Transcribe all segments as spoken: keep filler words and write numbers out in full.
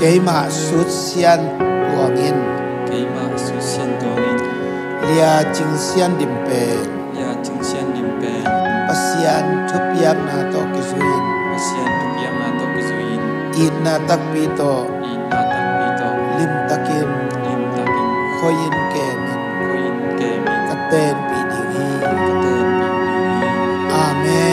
Keimah sutsian tuangin. Keimah sutsian tuangin. Lia Cing Sian Dim pen. Lia Cing Sian Dim pen. Pasian thupiakna tawh kizui-in. Pasian thupiakna tawh kizui-in. Itna takpi tawh. Itna takpi tawh. Limtakin. Limtakin. Khoi-in kemin. Khoi-in kemin. Ka tenpih ding hi. Ka tenpih ding hi. Amen.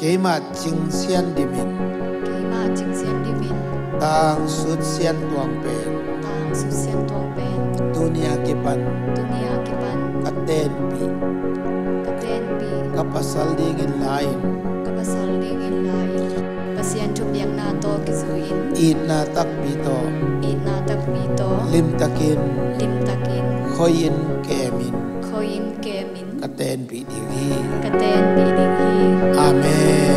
Keimah Cing Sian Dim in. Keimah Cing Sian Dim in. Tang sutsian tuang pen. Tang sutsian tuang pen. Tuni a kipan. Tuni a kipan. Ka tenpih. Ka tenpih. Ka pasal dingin la-in. Ka pasal dingin la-in. Pasian thupiakna tawh kizui-in. Itna takpi tawh. Itna takpi tawh. Limtakin. Limtakin. Khoi-in kemin. Khoi-in kemin. Ka tenpih ding hi. Ka tenpih ding hi. Amen.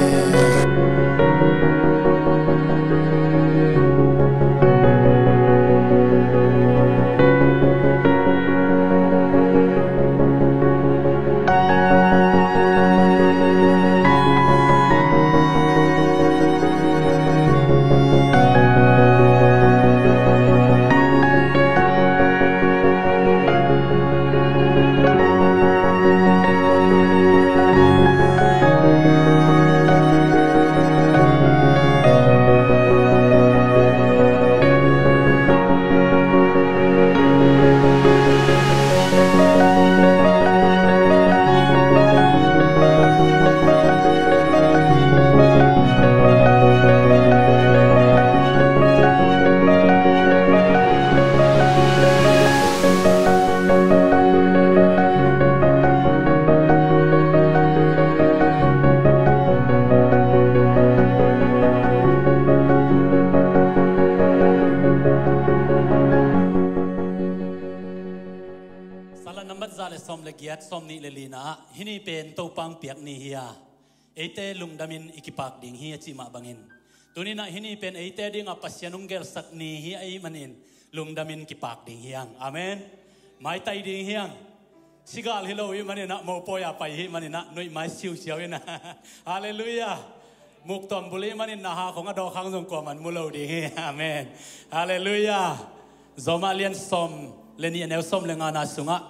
Salat nambat za le sawm le giat, sawm nih le lina ah, hih ni pen Topa hong piak ni hi a, eite lungdamin i kipak ding hi a cih mah bangin, tuni-in ah hih ni pen eite dingah Pasian hong gelsak ni hi ahih manin lungdamin kipak ding hi hang. Amen. Maitai ding hi hang. Sigal hi lo ahih manin ah, mopawi a pai ahih manin ah, nuih mai siusiau in ah. Halleluiah. Muktuam bul ahih manin ah, ha khong a dawk hang zong kuaman mu lo ding hi. Amen. Halleluiah. Rom a lian sawm le nih, a neu sawm le ngana sungah,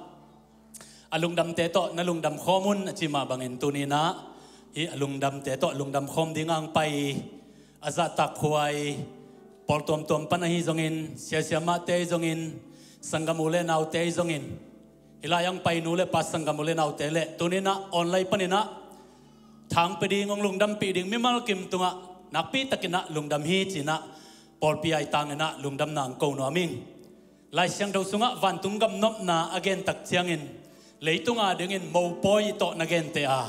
a lungdamte tawh na lungdam khawm un a cih mah bangin, tuni-in ah hih a lungdamte tawh lungdam khawm dingah hong pai, a zahtak huai pawl tuamtuam pan ahi zongin, sia siamahte ahi zongin, sanggam u le naute ahi zongin, Hih lai-ah hong pai nu le pa, sanggam u le naute le tuni-in ah online panin ah thangpia ding, hong lungdampih ding mimal kim tungah nakpi takin ah lungdam hi ci-in ah pawlpi aitangin ah lungdamna hong ko nuam ing. Lai Siangtho sungah vantung gam nopna a gen tak ciangin, leitung a dingin mopawi i tawh na gente a,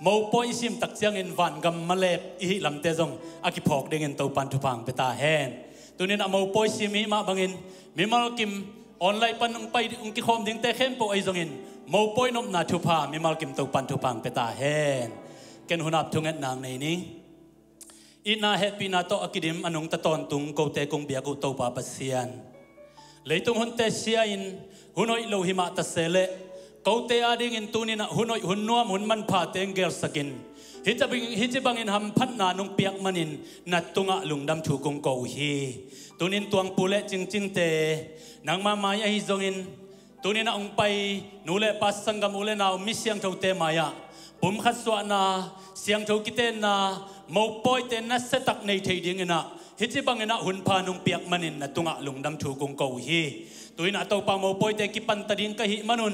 mopawi i sim tak ciangin vangam malep i hih lamte zong a kiphawk dingin Topan thupha hong pia ta hen. Tuni-in ah mopawi sim i hih mah bangin mimal kim online pan hong pai, hong kikhawm dingte khempeuh ahi zongin mopawi nopna thupha mimal kim Topan thupha hong pia ta hen. Ken hun ap thungetna hong nei ning. Itna hehpihna tawh a kidim a nungta tawntung kote kong biak uh Topa Pasian, leitung hunte sia-in hun hoih lo hi mah ta se leh, kote a dingin tuni-in ah hun hoih, hun nuam, hun manphate hong gelsakin, hih ci bang, hih ci bangin hamphatna nong piak manin na tungah lungdam thu kong ko uh hi. Tuni-in tuangpu le cingcingte, nangma mai ahi zongin, tuni-in ah hong pai nu le pa, sanggam u le nau, mi siangthote mai-ah pumkhat suahna, siangtho kitenna, mopawite nasia tak nei thei dingin ah hih ci bangin ah hun pha nong piak manin na tungah lungdam thu kong ko uh hi. Tu-in ah Topa, mopawite kipan ta ding ka hih manun,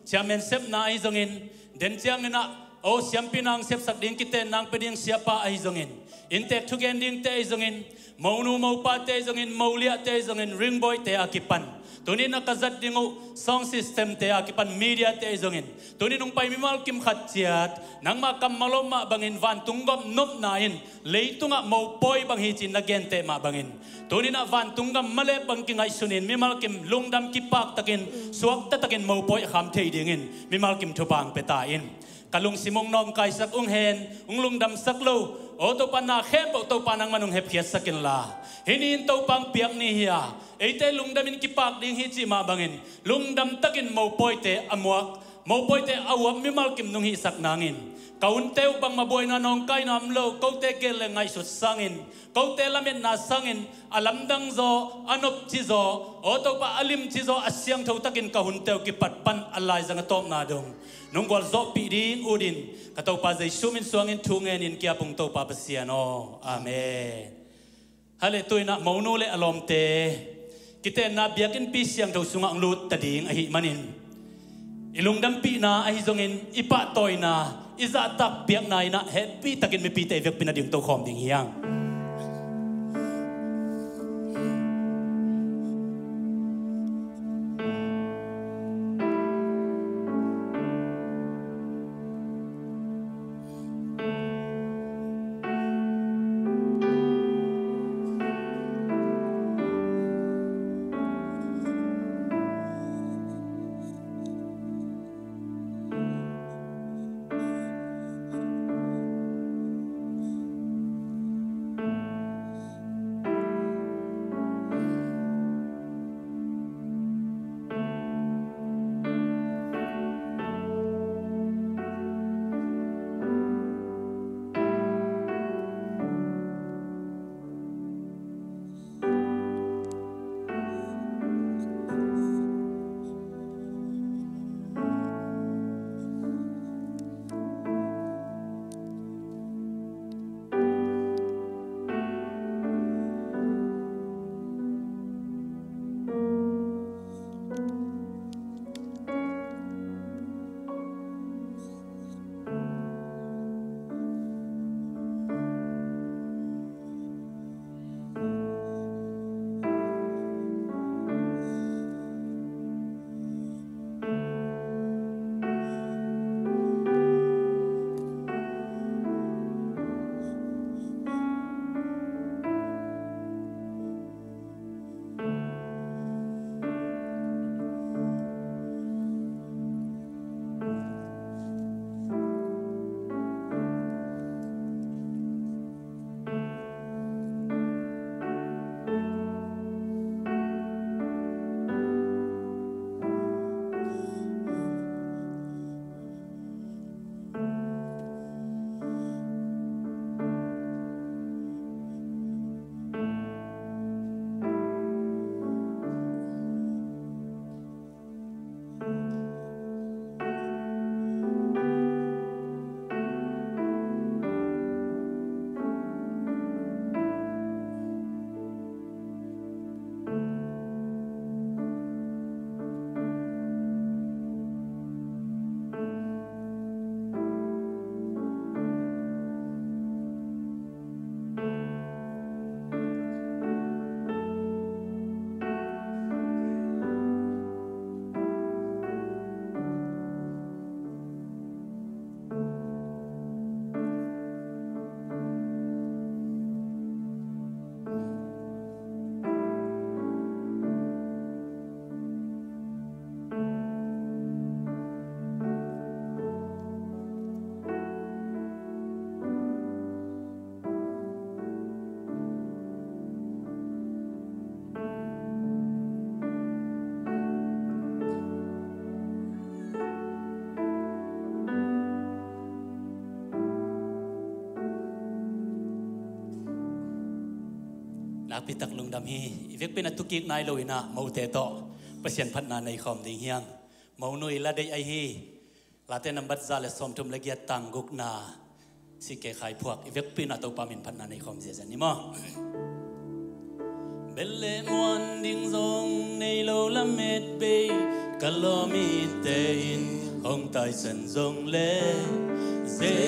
chairman sepna ahi zongin, den ciangin ah, o, siampi nang sepsak ding, kiten nang pia ding siapa ahi zongin, inntek thugen dingte ahi zongin, monu mopate ahi zongin, moliahte ahi zongin, ringbawite a kipan, tuni-in ah ka zat ding uh sound systemte a kipan mediate ahi zongin, tuni-in hong pai mimal kim khat ciat nangma kammal om mah bangin vantung gam nopna in leitungah mopawi bang hi ci-in na genteh mah bangin, tuni-in ah vantung gam malep bang kingaihsunin mimal kim lungdam kipak takin, suakta takin mopawi a kham thei dingin mimal kim thupha hong pia ta in. Ka lungsim hong nawngkaisak ung hen, hong lungdamsak lo, o Topa, na khempeuh Topa nangman hong hepkhiatsak inla, hih ni in Topa hong piak ni hi-a, eite lungdamin kipak ding hi cih mah bangin lungdam takin mopawite a muak, mopawite a uap mimal kim nong hihsak nangin, ka hunte uh bangmah buaina nawngkaina om lo, kote gel le ngaihsut sangin, kote lametna sangin a lamdang zaw, a nopci zaw, o Topa, a limci zaw, a siangtho takin ka hunte uh kipat pan a laizang a tawpna dong nong gualzawhpih ding utin, ka Topa Jesu min suangin thu ngenin ki-ap ung Topa Pasian aw. Amen. Hale, tu-in ah monu le a lawmte, kitenna biakinnpi siangtho sungah hong lut ta ding ahih manin, i lungdampihna ahi zongin, i pahtawina, i zahtak piakna in ah hehpih takin mipite i vekpi-in a ding tokhawm ding hi hang. Takpi tak lungdam hi. I vekpi in a thukik nai lo in ah mote tawh Pasian phatna nei khawm ding hi hang. Mo nu i la deih ahi hi. Late nambat za le sawmthum le giat, tang gukna, C K Khai Phuak. I vekpi in ah Topa min phatna nei khawm ziazia ni maw. Bel le muan ding zong nei lo lamet bei, ka lawm itte in hong taisan zong le Jesu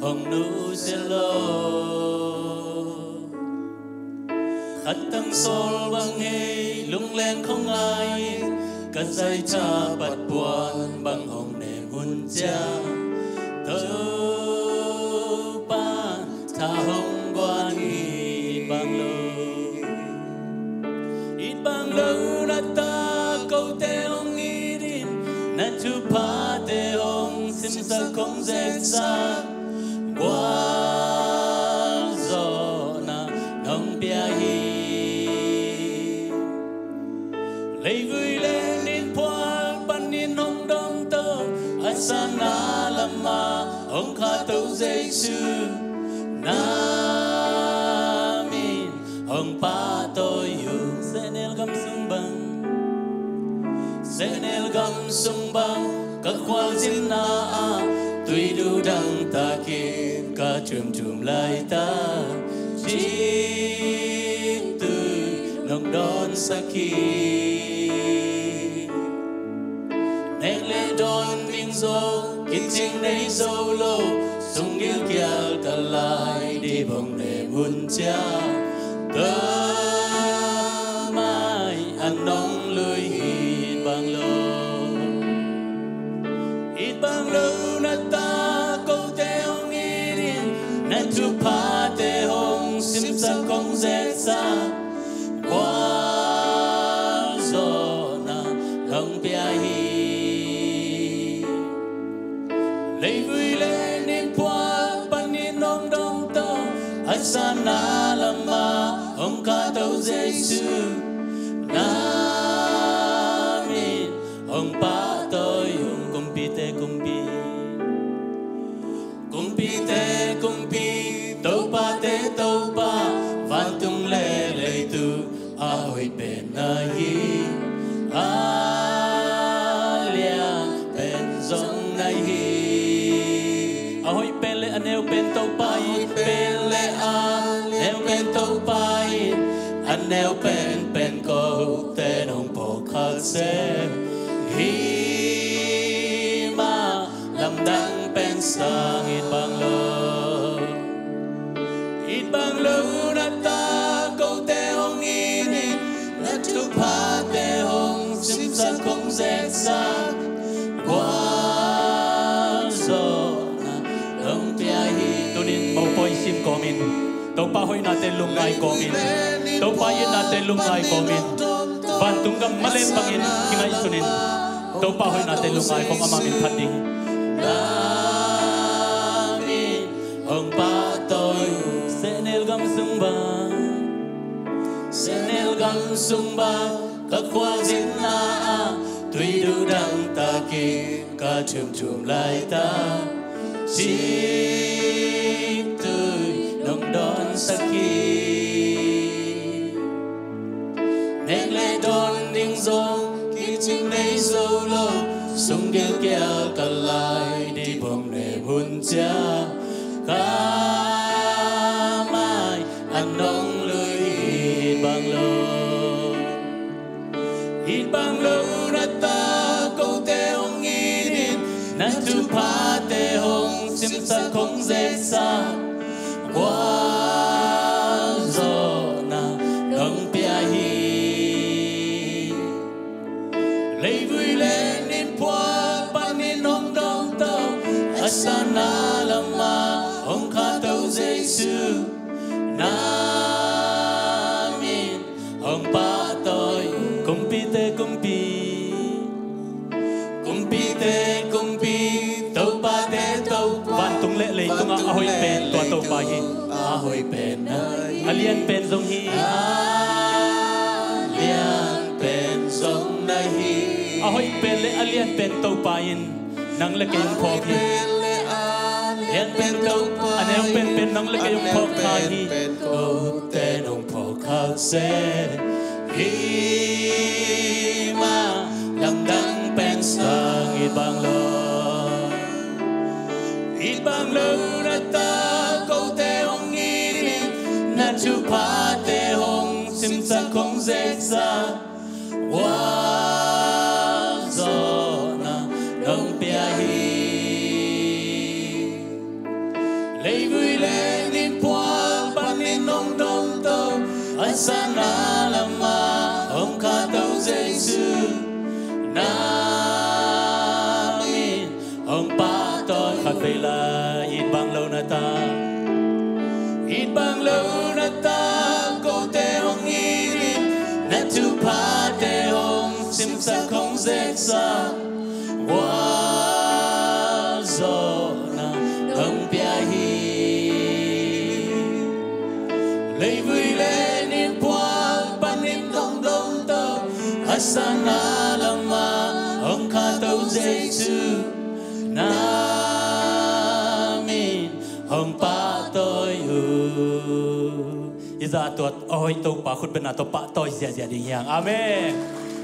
hong nusia lo. Khat tang sawl bang hei lungleng khong ngai in, ka zaitha pat puan bang hong nem hun ciang, Topa tha hong guan hi bang lo. It bang lo na ta kote hong it in, na thuphate hong simsak hong zetsak, gualzawhna nong pia hi. Leivui le nin phuak panin hong dongto, a sana lama hong khahto Jesu, na min hong pahtawi uh. Sehnel gam sung bang, sehnel gam sung bang, ka khualzinna ah tuidu dangtakin ka thumthum laitak, cintui nong dawnsak hi. Nek le dawn ding zo, kicing nei zo lo, sunggil kial ka lai dibong ne mun cia, tua mai a nong lui hi bang lo. It bang lo na ta kote hong it in, na thuphate hong simsak hong zetsak, gualzawhna hong pia hi. Leivui le nin phuak panin hong dongto, a sana lama hong khahto Jesu, na min hong pahtawi uh. Kumpite kumpi, kumpite kumpi, topate topa, vantung le leitung a hoih pen na hi, a lian pen zong na hi. A hoih pen le a neu pen Topa in, pen le a neu pen Topa in, a neu pen pen kote nong phawk khak se hi mah, lamdang pen sang it bang lo. It bang lo na ta kote hong it in, na thuphate hong simsak hong zetsak, gualzawhna nong pia hi. Tunin mopawi sim kawmin, Topa hoihnate lungngai kawmin, Topa itnate lungngai kawmin, vantung gam malem bangin kingaihsunin, Topa hoihnate lungngai kawm, ama min phat ding. Na min hong pahtawi uh. Sehnel gam sung bang, sehnel gam sung bang, ka khualzinna ah tuidu dangtakin ka thumthum laitak, cintui nong dawnsak hi. Nek le dawn ding zong kicing nei zo lo, sunggil kial ka lai dibong ne mun cia, ka mai a nong lui hi bang lo. It bang lo na ta kote hong it in, na thuphate hong simsak hong zetsak, gualzawhna nong pia hi. Leivui le nin phuak panin hong dongto, a sana lama hong khahto Jesu, na min hong pahtawi. Kumpite kumpi, kumpite kumpi, topate topa, vantung le leitungah a hoih pen tua Topa hi. A hoih pen na hi. A lian pen zong hi. A lian pen zong na hi. A hoih pen le a lian pen Topa in nang le kei hong phawk hi. A hoih pen le a lian pen Topa in Nang penpen nang le kei hong phawk kha hi. Kote nong phawk kha se hi mah, lamdang pen sang it bang lo. It bang lo na ta kote hong it in, na thuphate hong simsak hong zeksak, gualzawhna nong pia hi. Leivui le ninpual panin nong domto, a sanna lamah hong khahto Jesu, na min hong pahtawi. Khat vei la, it bang lo na ta, it bang lo na ta kote hong it in, na thuphate hong simsak hong zeksak, gualzawhna nong pia hi. Leivui le ninpual panin nong domto, a sanna lamah hong khahto Jesu, na min hong pahtawi uh. I zah tua a hoih Topa khutbetna tawh pahtawi ziahziah ding hi hang. Amen.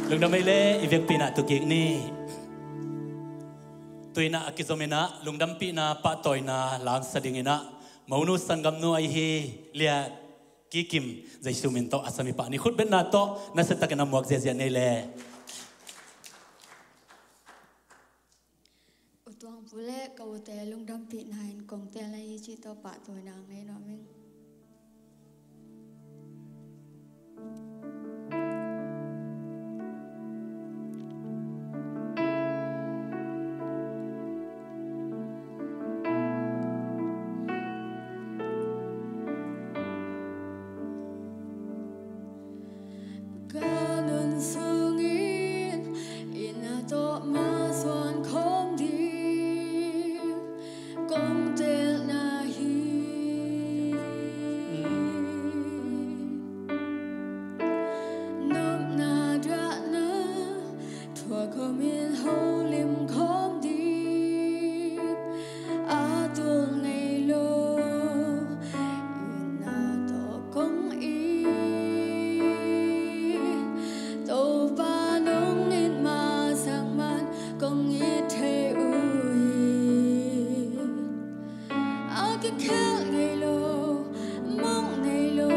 Lungdam ei le, i vekpi-in ah tu kik ni. Tu-in ah a kizom in ah lungdampihna pahtawina la sa dingin ah monu sanggamnu ahi hi Lian Kikim, Jesu min tawh a sam i pah ni. Khutbetna tawh nasiatakin a muak ziahziah ni ei le. U Tuang Pu le ka ute lungdampihna in kong teel ahi cih tawh pahtawina ngei nuam ing. Ka nun sungin inn a tawh ma suan khawm ding kong telna hi. Nopna dahna thuak khawmin holim khawm ding a tul ngei lo. Inn a tawh kong it, Topa nong it masang man kong it thei uh hi. A kikhelh ngei lo, mong nei lo,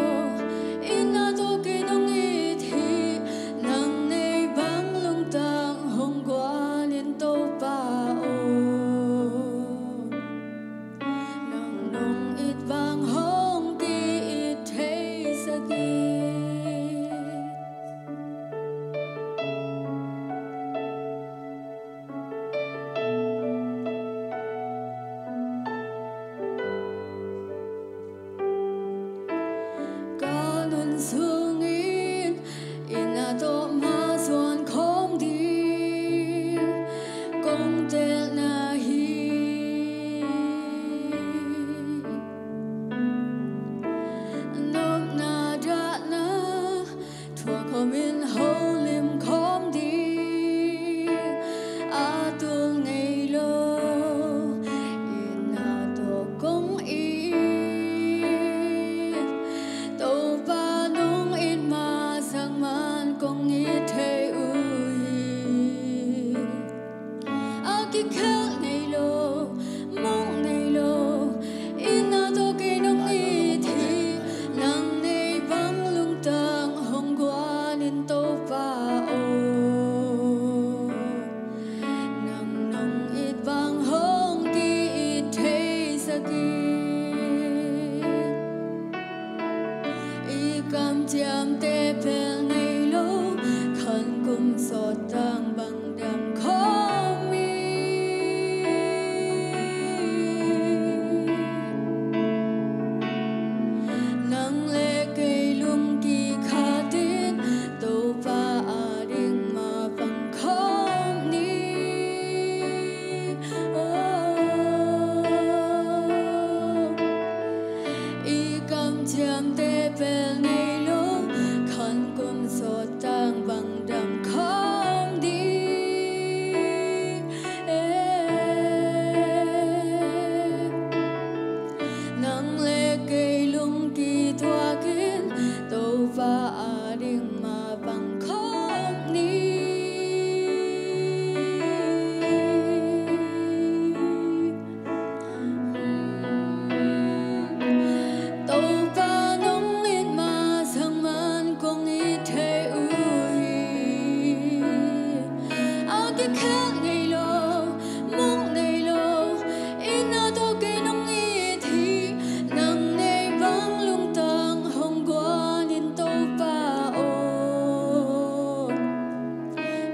inn a tawh kei nong it hi. Nang nei bang lungtang hong guan in Topa aw, nang nong it bang hong ki-it theisak in. Ka nun sungin inn a tawh ma suan khawm ding kong telna hi. Nopna dahna thuak khawmin holim khawm ding a tul ngei lo. Inn a tawh kong it, Topa nong it masang man kong it thei uh hi. A kikhelh ngei lo, mong nei lo, inn a tawh kei nong it hi. Nang nei bang lungtang hong guan in Topa aw, nang nong it bang hong ki-it theisak in. I kamciamte pel ngei lo, khan kum sawt tang bang dam khawm hi. Kikhelh ngei lo, muk nei lo, itna tawh kei nong it hi. Nang nei bang lungtang hong guan in Topa aw.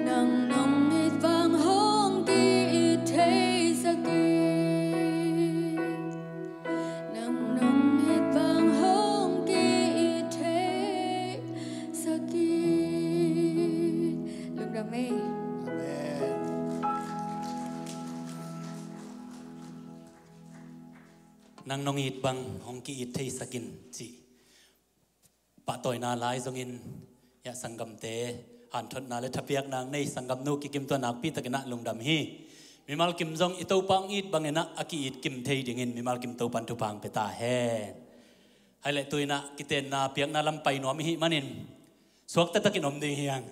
Nang nong it bang hong ki-it theisak in. Nang nong it bang hong ki-it theisak in. Lungdam ei. Amen. Nang nong it bang hong ki-it theisak in, ci. Pahtawina lai zongin, ya, sanggamte hanthotna le thapiakna nei sanggamnu Kikim tua nakpi takin ah lungdam hi. Mimal kim zong i Topa hong it bangin ah a ki-it kim thei dingin mimal kim Topan thupha hong pia ta hen. Hai le tu-in ah kitenna piakna lam pai nuam i hih manin suakta takin om ding hi hang.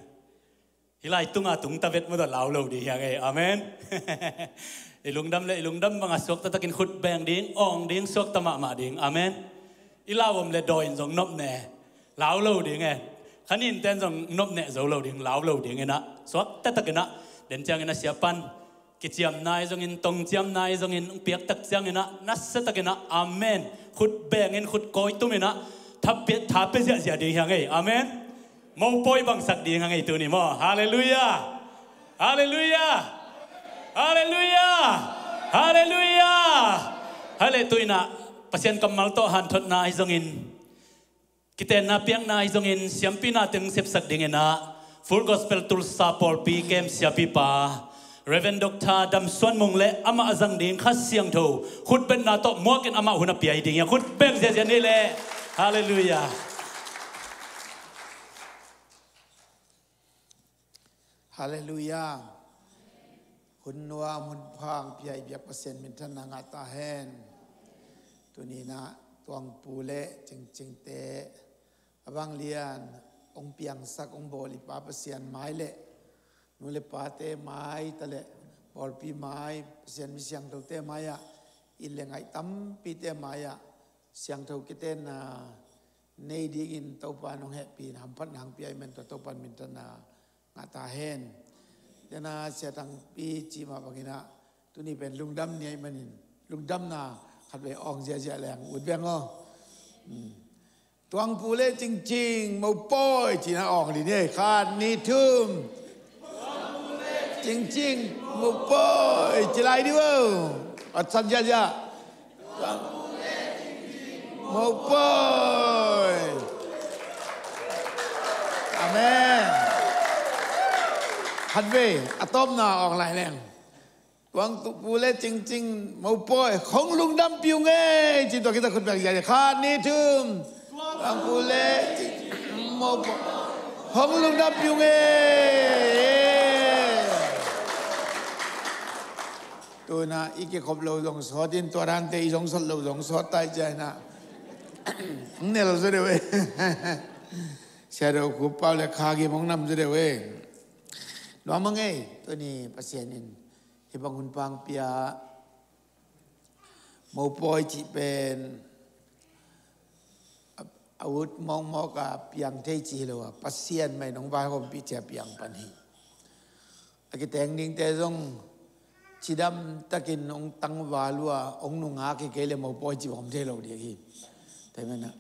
Hih lai tunga tung ta vet maw, tua lau lo ding hi hang ei. Amen. I lungdam le i lungdam banga suakta takin khut beng ding, awng ding, suakta mahmah ding. Amen. I lau om le dawi in zong nop ne, lau lo ding e. Kha nin ten zong nop ne zo lo ding, lau lo ding in ah suakta takin ah, den ciangin ah siapan kiciamna i zongin, tongciamna i zongin, piaktak ciangin ah nasa takin ah, amen, khut bengin, khut kawi tumin ah tha pia, tha pia ziahziah ding hi hang ei. Amen. Mopawi bangsak ding hang ei tuni maw. Halleluiah. Halleluiah. Halleluiah. Halleluiah. Hai le tu-in ah Pasian kammal tawh hanthotna ahi zongin, kitenna piakna ahi zongin, siampina teng sepsak dingin ah Full Gospel Tulsa pawlpi kem siapipa Reverend Doctor Dam Suan Mung le amah a zang ding Kha Siangtho khutbetna tawh muakin amah hun a pia hi ding hi a, khut beng ziahziah ni le. Halleluiah. Halleluiah. Hun nuam hun pha hong pia i biak Pasian minthanna ngah ta hen. Tuni-in ah Tuangpu le Cingcingte a vanglian hong piangsak, hong bawl i Pa Pasian mai le nu le pate mai, ta le pawlpi mai, Pasian mi siangthote mai-ah it le ngaih tampite mai-ah siangtho kitenna nei dingin Topa nong hehpih in hamphatna hong pia ahih manin tua Topa in minthanna ngah ta hen. Dena Sia Thangpi cih mah bangin ah tuni pen lungdam ni ahih manin lungdamna khatvei awng ziahziah leng ut veng aw. Tuangpu le Cingcing mopawi ci-in ah awng ding hi. Khat, nih, thum. Cingcing mopawi ci lai dih aw. Awtsan ziahziah. Mopawi. Amen. Khatvei a tawpna awng lai leng. Tuangpu le Cingcing mopawi hong lungdampih ung ei. Ci tua khit a khut beng ziahziah. Khat, nih, thum. Tuangpu le Cingcing mopawi hong lungdampih ung ei. Tu-in ah i kikhop loh zong sawt in, tua dante i zong sawt loh zong sawt tai ciang in ah hong nel zaw deuh ei. Sia Do Khup Pau le Kha Gim hong nam zaw deuh ei. Nuam hang ei, tuni Pasian in hih bang hun pha hong pia. Mopawi cih pen a, a ut mawkmawk a piang thei cih hi lo a, Pasian mah in hong vaihawmpih ciang piang pan hi. A kiteng dingte zong cidam takin hong tangval uh a, hong nungak hi kei leh mopawi cih bang om thei lo ding hi. Tua ahih manin a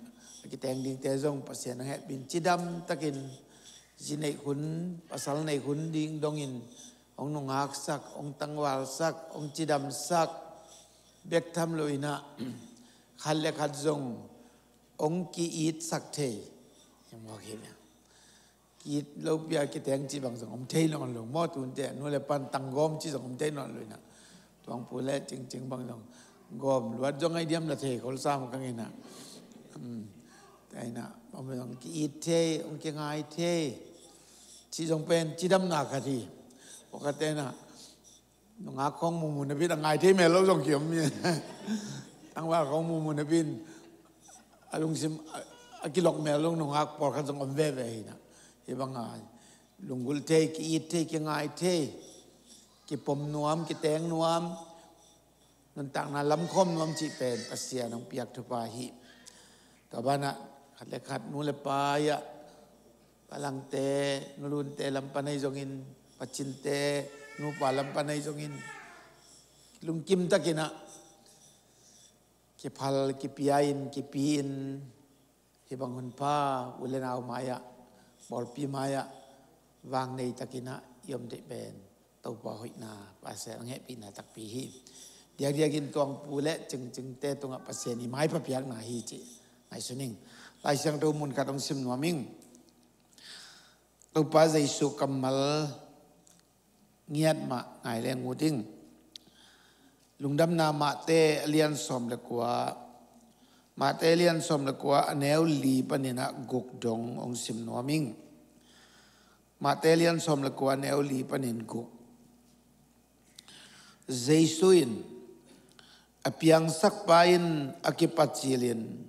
kiteng dingte zong Pasian hong hehpih in cidam takin zi neih hun, pasal neih hun ding dongin hong nungaksak, hong tangvalsak, hong cidamsak bek tham loin ah khat le khat zong hong ki-itsak thei. Hi mawk hi mia. Ki-it lopi a kiteng cih bang zong om thei nawn lo. Mawh tunte nu le pan tanggawm cih zong om thei nawn lo in ah, Tuangpu le Cingcing bang zong gawm luat zong ahi diam la thei khol sam kang in ah. Um, tua in ah bang zong ki-it thei, hong kingai thei cih zong pen cidamna khat hi. Pawlkhatte in ah nungak khawng muhmuh napi in a ngai thei mel lo zong kiom hi. Tangval khawng muhmuh napi in a lungsim a, a kilok mel lo nungak pawlkhat zong om veve hi in ah. Hih bang a lunggulh thei, ki-it thei, kingai thei, kipom nuam, kiteng nuam, nuntakna lamkhawm nuam cih pen Pasian hong piak thupha hi. Tua banah khat le khat nu le pa-ah, Palangte, Nulunte lam pan ahi zongin, Pacinte, Nupa lam pan ahi zongin lungkim takin ah kiphal, kipia in, kipi in, hih bang hun pha u le nau mai-ah, pawlpi mai-ah vang nei takin ah i om deih pen Topa hoihna, Pasian hehpihna takpi hi. Diakdiakin Tuangpu le Cingcingte tungah Pasian i maipha piakna hi cih ngaihsun ing. Lai Siangtho mun khat hong sim nuam ing. Topa Jesu kammal ngiat mah ngai leng ut ing. Lungdamna Mate a lian sawm le kua, Mate a lian sawm le kua, a neu li panin ah guk dong hong sim nuam ing. Mate a lian sawm le kua, a neu li panin guk. Jesu in a piangsakpa in a kipacilin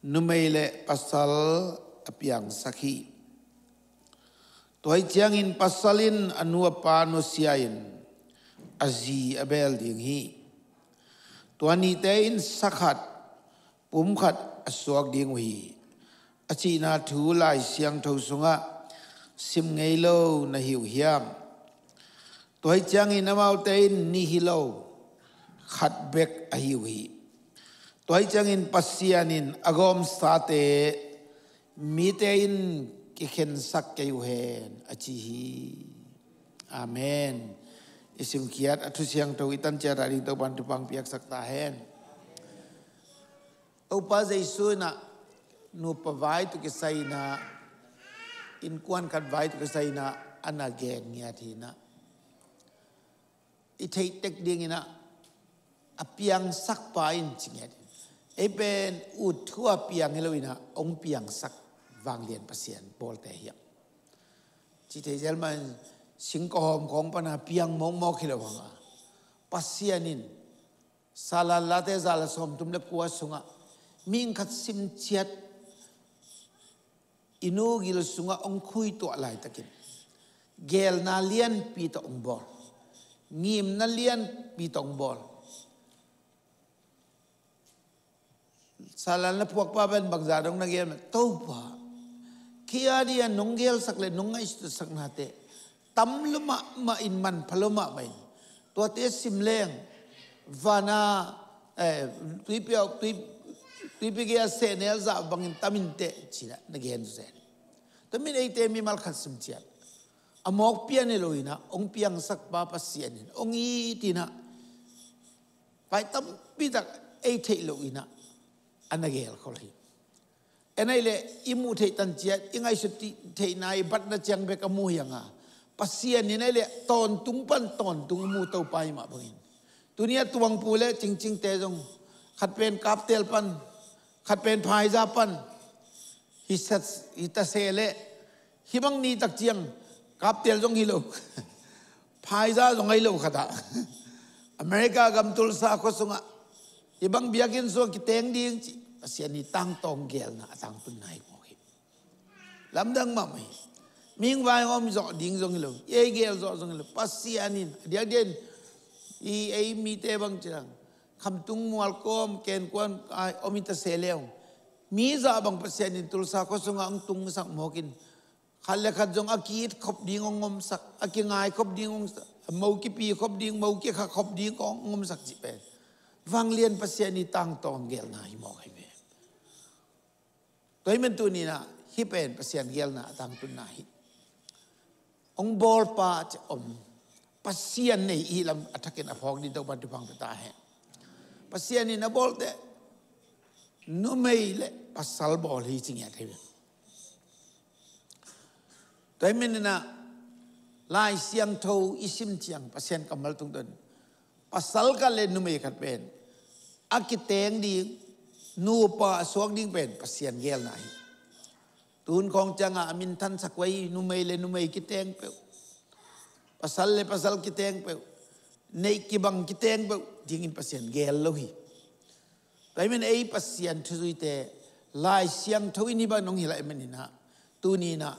numei le pasal a piangsak hi. Tua hi ciangin pasal in a nu a pa nusia in a zi a beel ding hi. Tua nihte in sa khat, pum khat a suak ding uh hi, a cihna thu Lai Siangtho sungah sim ngei lo na hi uh hiam? Tua hi ciangin amaute in nih hi lo, khat bek ahi uh hi. Tua hi ciangin Pasian in a gawmsate mite in kikhensak kei uh hen, a ci hi. Amen. I simkhiat a Thu Siangtho i tan ciat a ding Topan thupha piaksak ta hen. Topa Jesu in ah nupa vai tawh kisai in ah, innkuan khat vai tawh kisai in ah a na gen ngiat hi in ah, i theih tek dingin ah a piangsakpa in ci ngiat hi. Ei pen ut thu a piang hi lo in ah hong piangsak vanglian Pasian bawlte hi ah. Ci thei zel mah in singkawhawm khawng pan a piang mawkmawk hi lo hang a, Pasian in Salan Late za le sawmthum le kua sungah mihing khat sim ciat i nu gil sungah hong khuituah laitakin geelna lianpi tawh hong bawl, ngimna lianpi tawh hong bawl. Salan la phuakpa pen bangza dong na geel mah, Topa, kei a dia nong geelsak le nong ngaihsutsaknate tam lua mahmah in, manpha lua mahmah in, tuate sim leng vana, eh, tuipi a, tui, tuipi gei a sehnel zah bangin tam inteh, ci-in ah na gen zen. Tua manin eite mimal khat sim ciat a mawk pian hi lo in ah hong piangsakpa Pasian in hong it in ah vai tampi tak ei theih loh in ah a na geelkhol hi. En ahih leh i muh theih tan ciat, i ngaihsut theihna, i batna ciang bek a mu hi hang a, Pasian in ahih leh tawntung pan tawntung a mu Topa hi mah bangin, tuni a Tuangpu le Cingcingte zong khat pen Kaptel pan, khat pen Phaiza pan hi sa, hi ta se leh, hih bang ni tak ciang Kaptel zong hi lo, Phaiza zong hi lo khat ah, America gam Tulsa khua sungah hih bang biakinn sungah kiteng ding ci, Pasian i tangtawng geelna a tangtunna hi mawk hi. Lamdang mahmah hi. Mihing vai hong om zawh ding zong hi lo, ei geel zawh zong hi lo, Pasian in a diakdiak in, i ei mite bang ci dang, Khamtung, Mualkawm, Kenkuan a om i ta se leh, mi zah bang Pasian in Tulsa khua sungah hong tungsak mawk in, khat le khat zong a ki-it khop ding hong omsak, a kingai khop ding hong omsak, a mo kipi khop ding, mo kikha khop ding hong omsak cih pen vanglian Pasian i tangtawng geelna hi mawk hi ve. Tua hi man tuni in ah hih pen Pasian geelna a tangtunna hi. Hong bawlpa ci om, Pasian nei i lam a thakin a phawk ding Topa thupha pia ta hen. Pasian in a bawlte numei le pasal bawl hi ci ngiat hi ve. Tua hi man in ah Lai Siangtho i sim ciang Pasian kammal tungtawn, pasal khat le numei khat pen a kiteng ding, nupa a suak ding pen Pasian geelna hi. Tuhun khawng ciangah a minthansak uh hi, numei le numei kiteng peuh, pasal le pasal kiteng peuh, neih kibang kiteng peuh dingin Pasian geel lo hi. Tua hi man ei Pasian thuzuite Lai Siangtho in hih bang hong hilh ahih man in ah, tuni in ah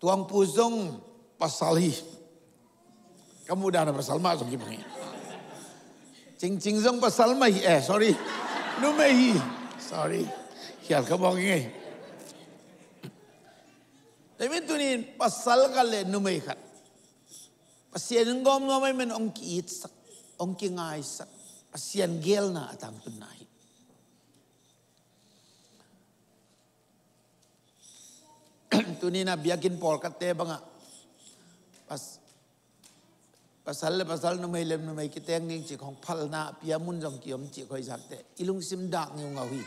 Tuangpu zong pasal hi. Ka muh dan a pasal mah zong hi bang hi. Cingcing zong pasal mah hi, eh, sorry. Numei hi. Sorry. Khial ka bawng hi ngei. Tua hi man tuni in pasal khat le numei khat Pasian in gawm nuam ahih manin hong ki-itsak, hong kingaisak, Pasian geelna a tangtunna hi. Tuni-in ah biakinn pawlkhatte bangah pas-, pasal le pasal, numei le numei kiteng ding cih khawng phalna a pia mun zong kiom cih khawi zahte i lungsim dak ngeungau hi.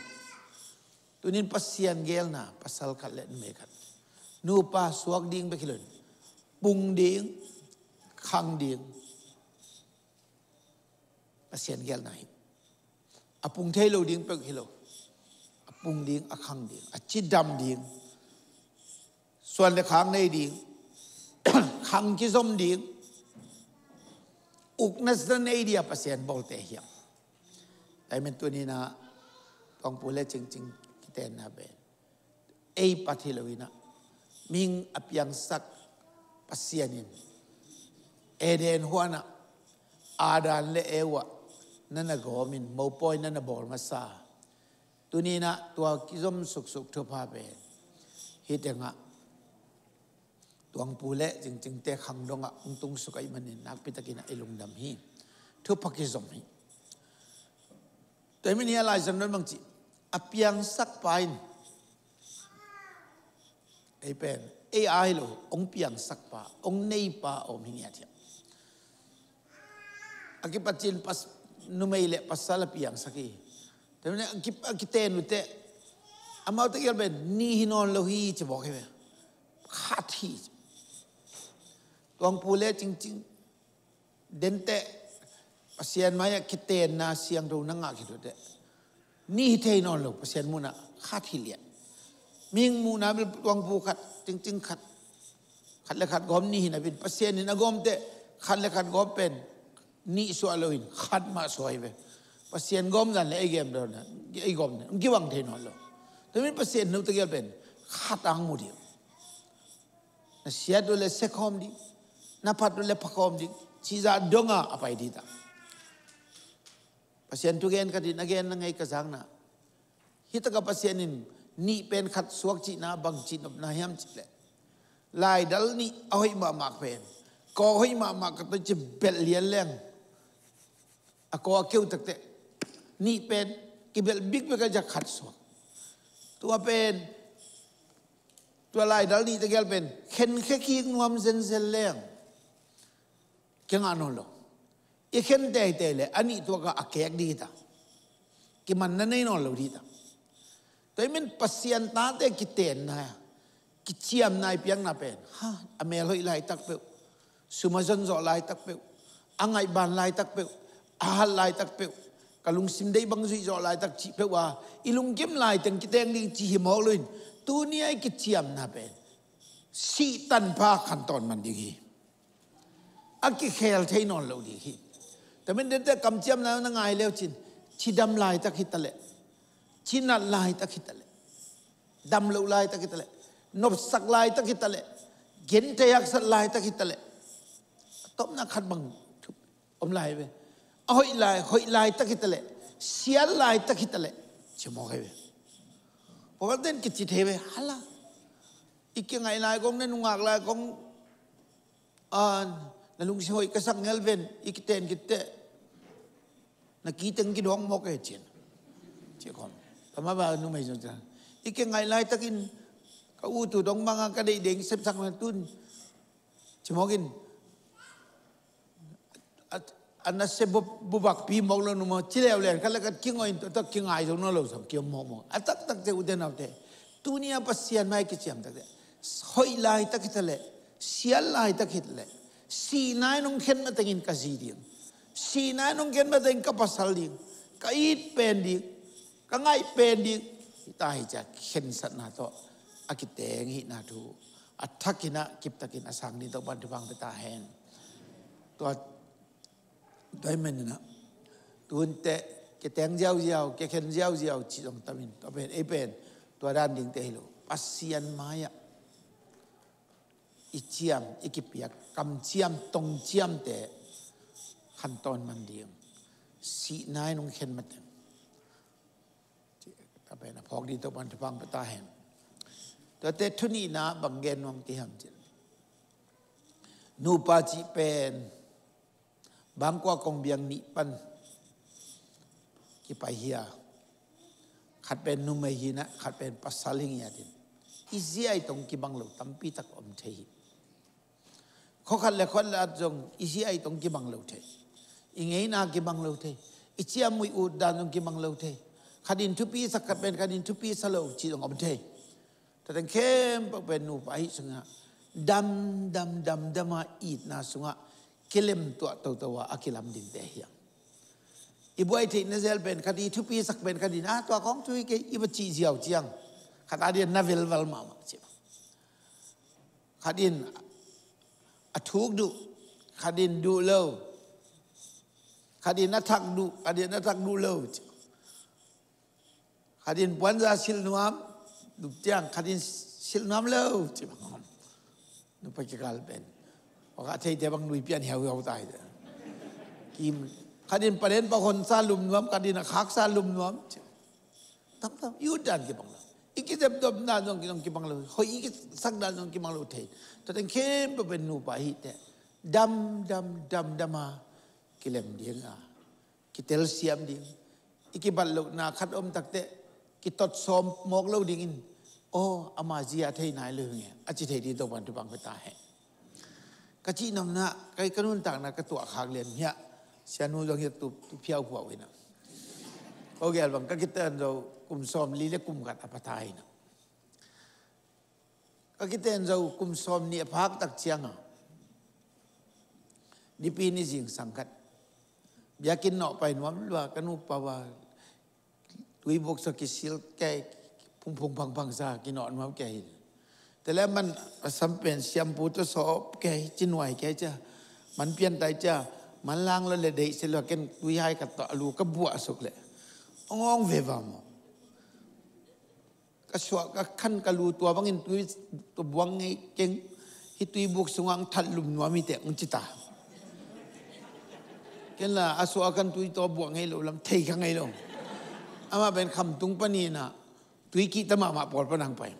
Tuni-in Pasian geelna, pasal khat le numei khat, nupa suak ding bek hi loin, pung ding, khang ding, Pasian geelna hi. A pung thei lo ding peuh hi lo. A pung ding, a khang ding, a cidam ding, suan le khak nei ding, khang kizom ding, ukna sa nei ding a Pasian bawlte hi hang. Tua ahih manin tuni-in ah Tuangpu le Cingcing kitenna pen ei pat hi loin ah, mihing a piangsak Pasian in Eden huan ah Adam le Eva na na gawmin mopawi na na bawl masa. Tuni-in ah tua kizom suksuk thupha pen hih tengah Tuangpu le Cingcingte khang dongah hong tungsuk ahih manin nakpi takin ah i lungdam hi. Thupha kizom hi. Tua ahih manin hih a laizang dong bang ci, a piangsakpa in ei pen, ei a hi lo, hong piangsakpa, hong neipa a om hi ngiat hi. A kipat cin pas-, numei le pasal a piangsak hi. Tua ahih manin a ki-, a kiten uh teh, amau tegel pen nih hi nawn lo hi ci mawk hi ve. Khat hi. Tuangpu le Cingcing denteh Pasian mai-ah kitenna siangtho na ngah khit uh teh, nih hi thei nawn lo, Pasian muhna khat hi lian. Mihing muhna bel Tuangpu khat, Cingcing khat, khat le khat gawm nih hi napi-in, Pasian in a gawm teh khat le khat gawm pen nih suah loin khat mah suah hi ve. Pasian gawm zan le ei gawm zan, ei gawm zan kibang thei nawn lo. Tua ahih manin Pasian in note gel pen khat hong mu ding. Na siat uh le siakhawm ding, na phat uh le phakhawm ding, cih zah dongah a pai ding ta. Pasian thugen ka din, a gen na ngei ka zakna. Hih takah Pasian in nih pen khat suak cihna bang cih nopna hiam cih leh, laidal nih a hoih mahmah pen, kawk hoih mahmah ka tawh ci belh lian leng, a kawk a keu takteh nih pen kibelh bikbek a, zah khat suak. Tua pen, tua laidal nih tegel pen khenkhia kik nuam zenzen leng kingah nawn lo. I khen teitei le a nih tuakah a kek ding hi ta. Kimanna nei nawn lo ding hi ta. Tua ahih manin Pasian tate kitenna, kiciamna i piakna pen, ha, a mel hoih laitak peuh, sum a zon zawh laitak peuh, a ngaihban laitak peuh, a hat laitak peuh, ka lungsim deih bang zuih zawh laitak cih peuh a i lungkim laiteng kiteng ding cih hi mawk loin, tuni-a i kiciamna pen sih tanpha khantawn man ding hi. A kikhel thei nawn lo ding hi. Tua ahih manin denteh kamciamna na ngai le uh cin, cidam laitak hi ta leh, cinat laitak hi ta leh, dam loh laitak hi ta leh, nopsak laitak hi ta leh, genthei haksat laitak hi ta leh, a tawpna khat bang om lai ve. A hoih lai, hoih laitak hi ta leh, sial laitak hi ta leh, ci mawk hi ve. Pawlkhatte in kici thei ve, hala. I kingaih lai kong, na nungak lai kong, a, na lungsim hoih ka sak ngel ven, i kiten khit teh na kiteng kidawng mawk e, ci-in. Ci khawm. Ka mah bang numei zong ci-in, i kingaih laitakin ka ut uh dong bangah ka deih deng sepsak na tun, ci mawk in. A, a nasia bu-, bubakpi mawk lo nu maw, ci leuleu in khat le khat kingaih in, tua tak kingai zo nawn lo zong kiom mawkmawk. A taktakte, ute naute, tuni-a Pasian mai kiciam takteh, hoih laitak hi ta leh, sial laitak hi ta leh, sihna in hong khen matengin ka zi ding, sihna in hong khen matengin ka pasal ding, ka it pen ding, ka ngaih pen ding, hi ta hi, ci-a khensatna tawh a kiteng hihna thu a thakin ah kiptakin a sang ding Topa'n thupha pia ta hen. Tua, tua ahih manin ah, tu-in teh kiteng ziauziau, kikhen ziauziau cih zong tam in, tua pen, ei pen tua dan dingte hi lo. Pasian mai-ah i ciam, i kipiak kamciam, tongciamte khantawn man ding, sihna in hong khen mateng, tua pen a phawk ding Topa'n thupha pia ta hen. Tuate thu nihna bang gen nuam ka hiam cih leh, Nupa cih pen bangkua kong biang nih pan kipai hi a, khat pen numei hi-in ah, khat pen pasal hi ngiat in, i zia i tong kibang lo tampi tak om thei hi. Khua khat le khua khat zong i zia i tong kibang lo thei, i ngeina kibang lo thei, i ciamnuih ut dan zong kibang lo thei. Khat in thupi sa, khat pen khat in thupi sa lo cih zong om thei. Tua teng khempeuh pen nupa ahih sungah dam dam dam dam a, itna sungah kilem tuah toto a, a kilam dingte hi hang. I buai theihna zel pen khat in thupi sak pen khat in, "Ah, tua khawng thu hi kei," i va cih ziau ciang, khat a di'n na velval mahmah ci. Khat in a thuk duh, khat in duh lo, khat in a thak duh, khat in a thak duh lo ci. Khat in puanza silh nuam, dup ciang khat in silh nuam lo ci bang. Nupa kikal pen a ka theite bang nui pian hiauhiau tai. Kim, khat in palen pa hon sa lum nuam, khat in a khak sa lum nuam ci. Tamtam i ut dan kibang lo, i kizepdop dan zong kibang lo, hoih i kisak dan zong kibang lo thei. Tua teng khempeuh pen nupa hi teh dam dam dam dam a kilem ding a, kitelsiam ding. I kibat lohna khat om tak teh kitot sawm mawk lo dingin, "Aw, ama zia thei nai lo hi nge," a ci thei ding Topa'n thupha pia ta hen. Ka cih nopna, ka, ka nuntakna ka tuah khak lian hiah, sianu zong hiah tu, tu phiaupuau hi-in ah, ko gel bang ka kiten zo kum sawmli le kum khat a pha ta hi-in ah. Ka kiten zo kum sawmnih a phak tak ciang a, Nipi ni zingsang khat, biakinn nawh pai nuam lua, ka nupa va tuibuk sa kisil kei, phungphung phangphang sa kinawh nuam kei hi. Tua leh man a sam pen siampu tawh sawp kei, ci nuai kei cia, man pian tai cia, man lang lo le deih se lua, ken tui hai ka tawh a lu ka buah suk leh awngawng veva maw. Ka suah ka khan ka lu tua bangin tui tua buang ngei keng, hih tuibuk sungah ang that lum nuam hi teh ang ci ta. Ken la a suah a khan tui tua buang ngei lo lam thei kha ngei lo. Amah pen Khamtung pan hi-in ah tui kihta mahmah pawl pan hong pai.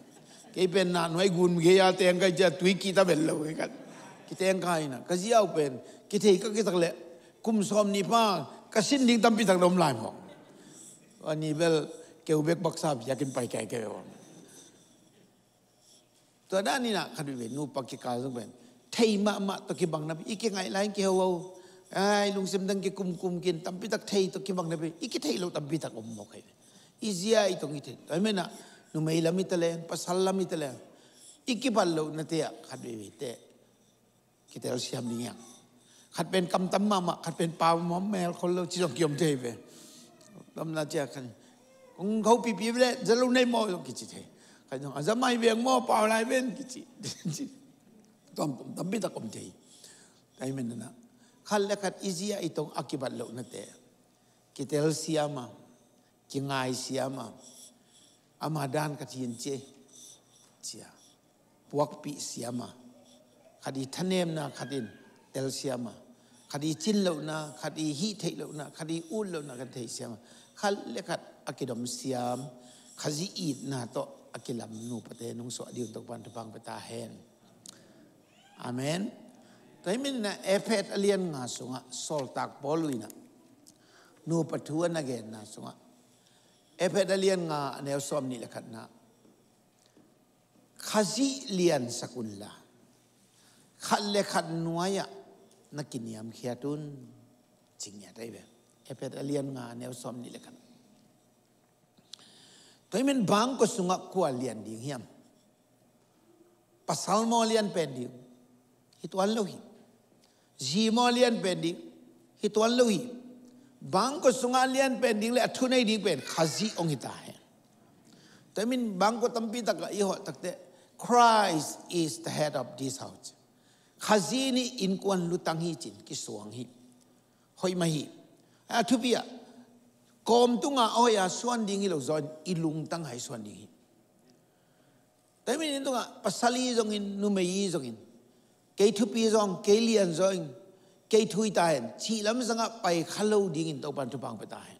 Kei pen na nuai gun gei a teng kai cia tui kihta bel lo kei khat. Kiteng kha hi-in ah ka ziau pen kithei ka kisak leh kum sawmnih pha ka sin ding tampi tak dom lai maw. A ni bel keu bek baksa biakinn pai kei kei om. Tua dan in ah khat veve nupa kikal zong pen thei mahmah tawh kibang napi, i kingaih lai in kiho ho. Ai, lungsim dang kikumkum kin, tampi tak thei tawh kibang napi, i kithei lo tampi tak om mawk hi. I zia i tong i thei. Tua hi-in ah numei lam hi ta leng, pasal lam hi ta leng, i kibat lohnate ah khat veve teh kitelsiam ding hi hang. Khat pen kam tam mahmah, khat pen pau mahmah, mel khol lo ci zong kiom thei ve. Lamna cia khan kong kho pipi ve leh za lo nei maw zong kici thei. Khat zong a za mai veng maw, pau lai ven kici. Tuam tuam tampi tak om thei. Tua hi-in ah khat le khat i zia i tong a kibat lohnate kitelsiam a, kingaisiam a, ama dan ka thin cia, cia puakpih siam a, khat i thanemna khat in telsiam a, khat i cin lohna, khat i hih theih lohna, khat i ut lohna khat in theisiam a, khat le khat a kidom siam, Khazih itna tawh a kilam nupate nong suah ding Topa'n thupha pia ta hen. Amen. Tua hi-in ah Efesa a lian nga sungah sawltak Paul in ah nupa thu a na genna sungah, Efesa a lian nga a neu sawmnih le khatna, Khazih liansak unla khat le khat nuai-ah na kiniamkhiat un, ci ngiat ahi ve. Efesa a lian nga a neu sawmnih le khat. Tua hi-in bangkua sungah kua lian ding hiam? Pasal maw lian pen ding? Hi tuan lo hi. Zi maw lian pen ding? Hi tuan lo hi. Bangkua sungah lian pen ding le a thunei ding pen Khazih hong hi ta hen. Tua hi-in bangkua tampi takah i hawh tak teh, "Christ is the head of this house." Khazih nih innkuan lutang hi ci-in kisuang hi. Hoih mah hi. A thupi ah, kawm tungah a hoih a suan ding hi lo zaw in i lungtang ah i suan ding hi. Tua hi-in inn tungah pasal hi zongin, numei hi zongin, "Kei thupi zaw ing, kei lian zaw ing, kei thu hi ta hen," cih lam sangah pai kha lo dingin Topa'n thupha pia ta hen.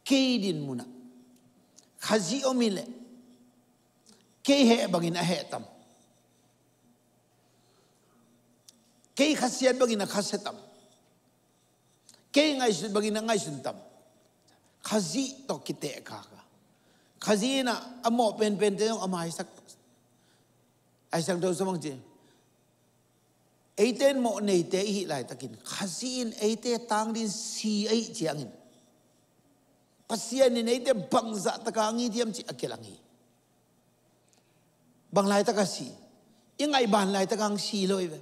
Kei dinmun ah Khazih om hi leh kei heh bangin a heh tam? Kei khasiat bangin a khasia tam, kei ngaihsut bangin a ngaihsun tam. Khazih tawh kitehkak a, Khazih in a mawh penpente zong a maisak. Ahi Siangtho sung bang ci, eite in mawh neite i hih laitakin Khazih in eite tang dingin si ahih ciangin, Pasian in eite bangzah taka hong it hiam cih a kilang hi. Bang laitaka si? I ngaihban laitaka hong si lo hi ve.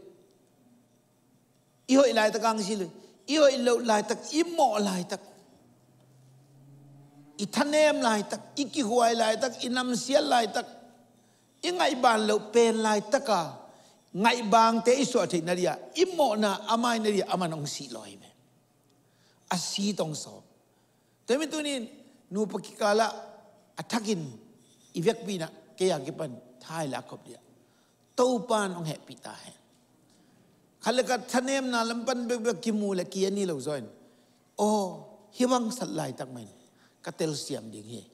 I hoih laitaka hong si lo hi. I hoih loh laitak, i mawh laitak, i thanem laitak, i kihuai laitak, i namsial laitak, i ngaihban loh pen laitaka ngaihbangte i suah theih nading a, i mawhna a mai nading a, aman hong si lo hi ve. A si tawh hong sawm. Tua hi mi tunin nupa kikalah a thakin i vekpi in a kei a kipan thailak khop ding a, Topan hong hehpih ta hen. Khat le khat thanemna lam pan bekbek kimu le ki-en hi lo zaw in, aw, hih bang sat laitak mah in ka telsiam ding hi.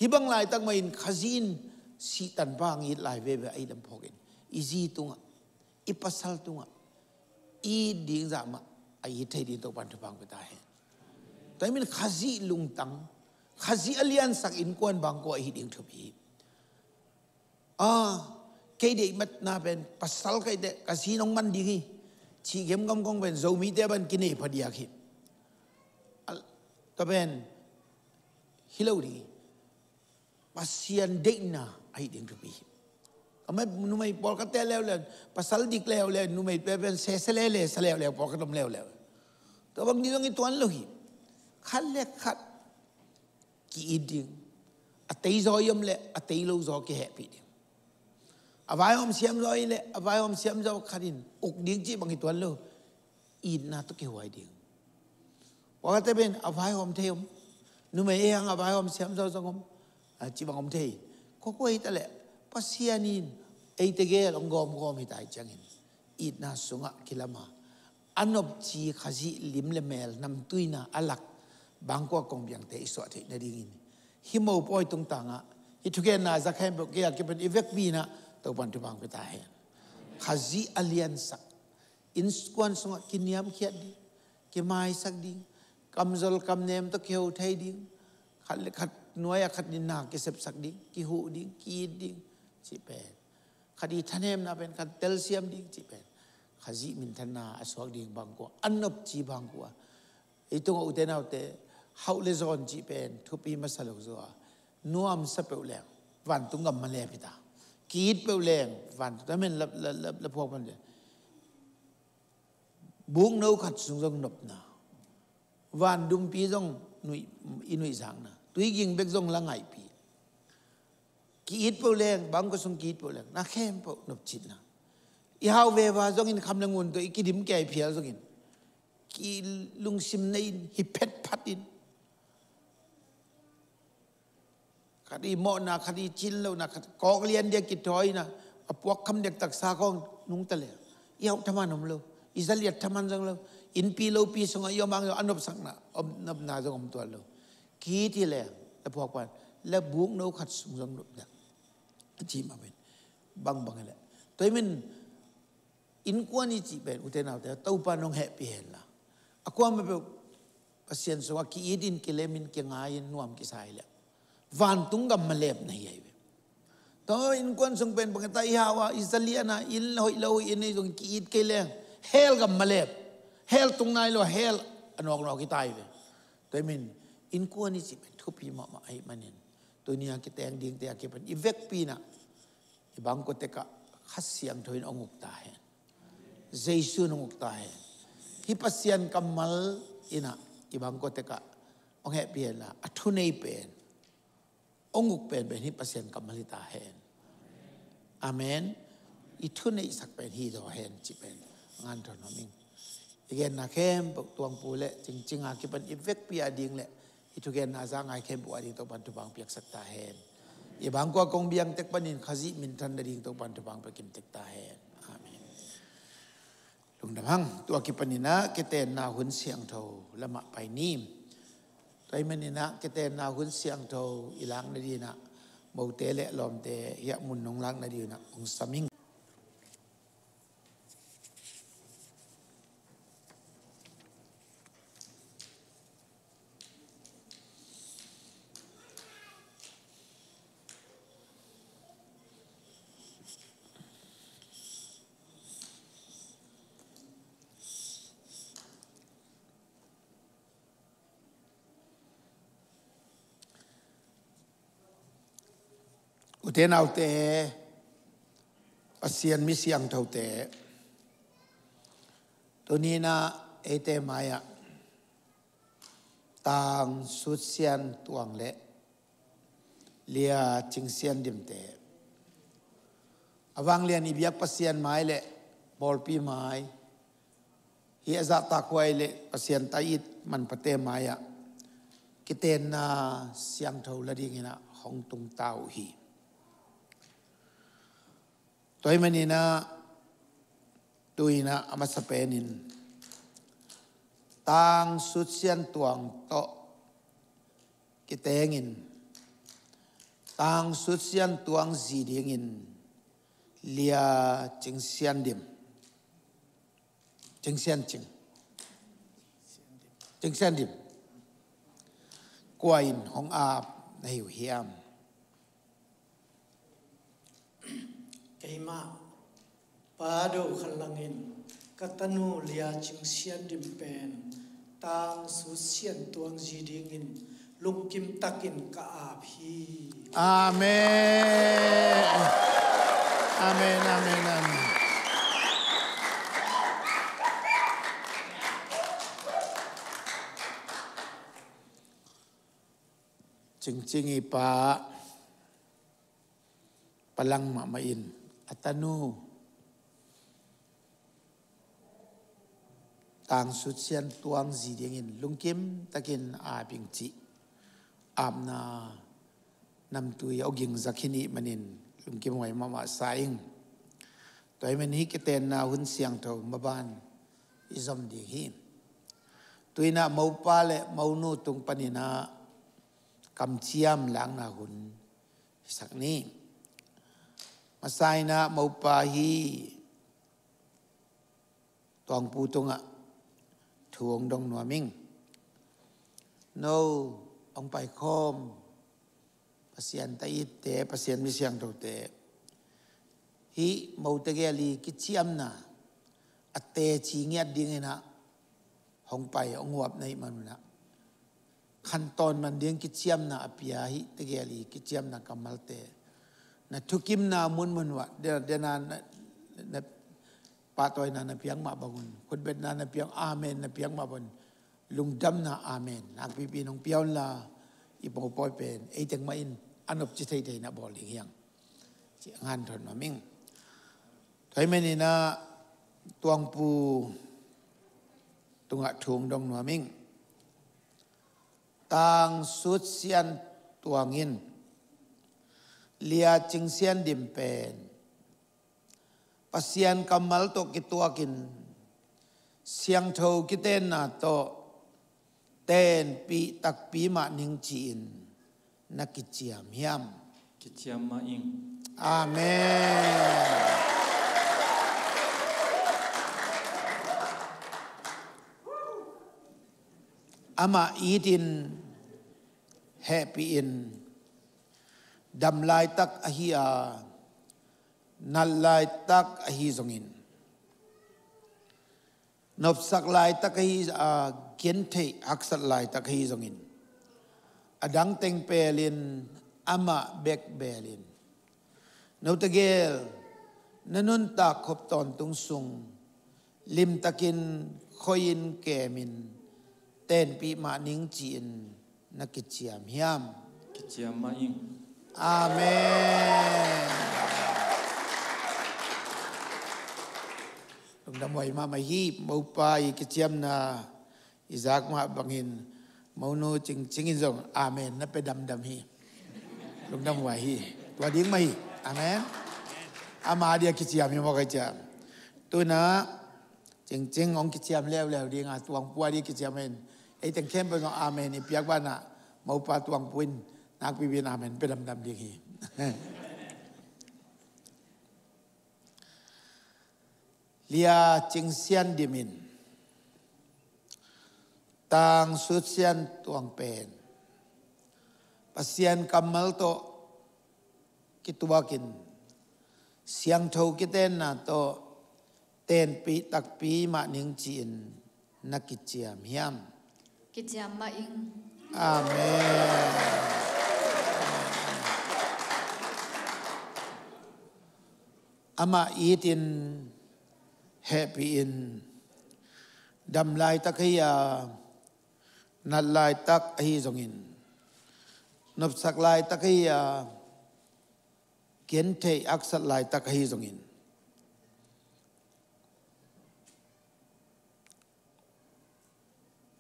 Hih bang laitak mah in Khazih in sihtanpa hong it lai veve ahih lam phawk in, i zi tungah, i pasal tungah i it ding zah mah a it thei ding Topan thupha hong pia ta hen. Tua hi mi in Khazih lungtang, Khazih a liansak innkuan bangkua ahih ding thupi hi. A, kei deih matna pen pasal ka hih teh ka zi nong man ding hi cih gemgam kong pen Zomite bang kinei phadiak hi. A, tua pen hi lo ding hi. Pasian deihna ahih ding thupi hi. Amah numei pawlkhatte leuleu, pasal dik leuleu, numei pen sese lele sa leuleu, pawlkhat om leuleu. Tua bang ding zong i tuan lo hi. Khat le khat ki-it ding. A tei zaw i om leh a tei lo zaw kihehpih ding. A vaihawm siam zaw i leh a vaihawm siam zaw khat in uk ding cih bang i tuan lo. Itna tawh kihuai ding. Pawlkhatte pen a vaihawm thei om, numei ei hang a vaihawm siam zaw zong om, a, cih bang om thei. Kua kua hi ta leh Pasian in eite gel hong gawmgawm hi ta hi ciangin itna sungah kilam a, a nopci Khazih lim le mel namtuina a lak bangkua kong biangte i suah theih nadingin hih mopawi tungtangah hih thugenna za khempeuh kei a kipan i vekpi in a Topan thupha hong pia ta hen. Khazih a liansak, innkuan sungah kiniamkhiat ding, kimaisak ding, kamzol kamnem tawh kiho thei ding, khat le khat nuai-ah khat in na kisepsak ding, kihuh ding, ki-it ding cih pen, khat i thanemna pen khat telsiam ding cih pen Khazih minthanna a suak ding bangkua, a nopci bangkua, ei tungah ute naute, hauh le zawn cih pen thupi masa lo zaw a, nuamsa peuh leng vantung gam malep hi ta. Ki-it peuh leng vantung, tua men la, la, la, la phuak pan le, bukno khat sung zong nopna, van dumpi zong nuih, i nuihzakna, tuiging bek zong la ngaihpi, ki-it peuh leng, bangkua sung ki-it peuh leng, na khempeuh nopcitna. I hau veva zongin, kham le ngun tawh i kidim kiai phial zongin, ki lungsim nei in hi phetphat in, khat i mawhna, khat i cin lohna, khat kawk lian dia kithawi in a, a puak kham dek taksa khawng nungta le, i hauh thaman om lo, i zaliat thaman zong lo, innpi lopi sungah i om hang zong a nopsakna, om, nopna zong om tuan lo. Ki-it hi leng, la phuak pan, la bukno khat sung zong nopna, a ci mah pen bangbang hi leh. Tua hi min, innkuan i cih pen, ute naute, Topa nong hehpih hen la, a kuamah peuh Pasian sungah ki-it in, kilem in, kingai in, nuam kisa hi leh vantung gam malep na hi ahi ve. Tua innkuan sung pen bang hita, i hau a, i zalian a, inn hoih lo hoih i nei zong ki-it kei leng hell gam malep, hell tung nai lo, hell a nawknawk hi ta hi ve. Tua hi min, innkuan i cih pen thupi mahmah ahih manin, tuni a kiteng dingte a kipan i vekpi in a, i bangkua tekah Kha Siangtho in hong uk ta hen. Jesu in hong uk ta hen. Hih Pasian kammal in a, i bangkua tekah hong hehpih hen la, a thunei pen, hong uk penpen hih Pasian kammal hi ta hen. Amen. I thuneihsak pen hi zaw hen cih pen ngan thon hom ing. I genna khempeuh tuangpu le cingcing a kipan i vekpi a ding le i thugenna za ngai khempeuh a ding Topan thupha hong piaksak ta hen. I bangkua kong biang tek panin Khazih minthan nading Topan thupha hong pia kim tek ta hen. Amen. Lungdam hang. Tua kipan in a, kitenna hun siangtho lamah pai ni. Tua hi manin a, kitenna hun siangtho i lak nading in a, mote le lawmte hiah mun nong lak nading in a hong sam ing. Ute naute, Pasian mi siangthote, tuni-in ah eite mai-ah Tang Sut Sian Tuang le Lia Cing Sian Dimte, a vanglian i biak Pasian mai le pawlpi mai, hih a zahtakhuai le Pasian tai-it manpate mai-ah kitenna siangtho la dingin ah hong tungta uh hi. Tua ahih manin ah tu-in ah a masa penin Tang Sut Sian Tuang tawh kitengin, Tang Sut Sian Tuang zi dingin Lia Cing Sian Dim, Cing Sian Cing, Cing Sian Dim, kua in hong ap na hi uh hiam? Keimah Pa Do Khan Lang in ka tanu Lia Cing Sian Dim pen Tang Sut Sian Tuang zi dingin lungkim takin ka ap hi. Amen. Amen, amen, amen. Cingcing i pa, Pa Lang mahmah in a tanu Tang Sut Sian Tuang zi dingin lungkim takin ap ing cih apna namtui a ging zak hi ning manin lungkim huai mahmah sa ing. Tua ahih manin hih kitenna hun siangtho maban i zom ding hi. Tu-in ah mopa le monu tung panin ah kamciam lakna hun hisak ni. Masa-in ah mopa hi Tuangpu tungah thu hong dong nuam ing. No hong paikhawm Pasian tai-itte, Pasian mi siangthote, hih mote gel i kiciamna a teci ngiat dingin ah hong pai, hong huap na hih manun ah khantawn man ding kiciamna a pia hih tegel i kiciamna kammalte na thukimna munmun uh ah dena, dena na, na pahtawina na piak mah bangun, khutbetna na piak, amen na piak mah bangun, lungdamna amen nakpipi nong pia unla, i mopawi pen eiteng mah in a nopci theithei na bawl ding hi hang. Ci a ngan thon nuam ing. Tua ahih manin ah Tuangpu tungah thu hong dong nuam ing. Tang Sut Sian Tuang in Lia Cing Sian Dim pen Pasian kammal tawh kituakin siangtho kitenna tawh tenpih takpi mah ning ci-in na kiciam hiam? Kiciam mah ing. Amen. Amah itin, hehpihin, dam laitak ahi a, nat laitak ahi zongin, nopsak laitak ahi a, gentheih haksat laitak ahi zongin, a dang teng pelin amah bek belin, note gel na nuntak khop tawntung sung limtakin khoihin kemin tenpih mah ning ci-in na kiciam hiam? Kiciam mah ing. Amen. Lungdam huai mahmah hi. Mopa i kiciamna i zak mah bangin monu Cingcing in zong amen na pia damdam hi. Lungdam huai hi. Tua ding mah hi. Amen. Ama dia kiciam hi maw ka ciam. Tu-in ah Cingcing hong kiciam leuleu ding a, Tuangpu a dia kiciam in, eiteng khempeuh zong amen i piak banah mopa Tuangpu in nakpipi in amen pia damdam ding hi. Lia Cing Sian Dim in Tang Sut Sian Tuang pen Pasian kammal tawh kituakin siangtho kitenna tawh tenpih takpi mah ning ci-in na kiciam hiam? Kiciam mah ing. Amen. Amah itin, hehpihin, dam laitak ahi a, nat laitak ahi zongin, nopsak laitak ahi a, gentheih haksat laitak ahi zongin,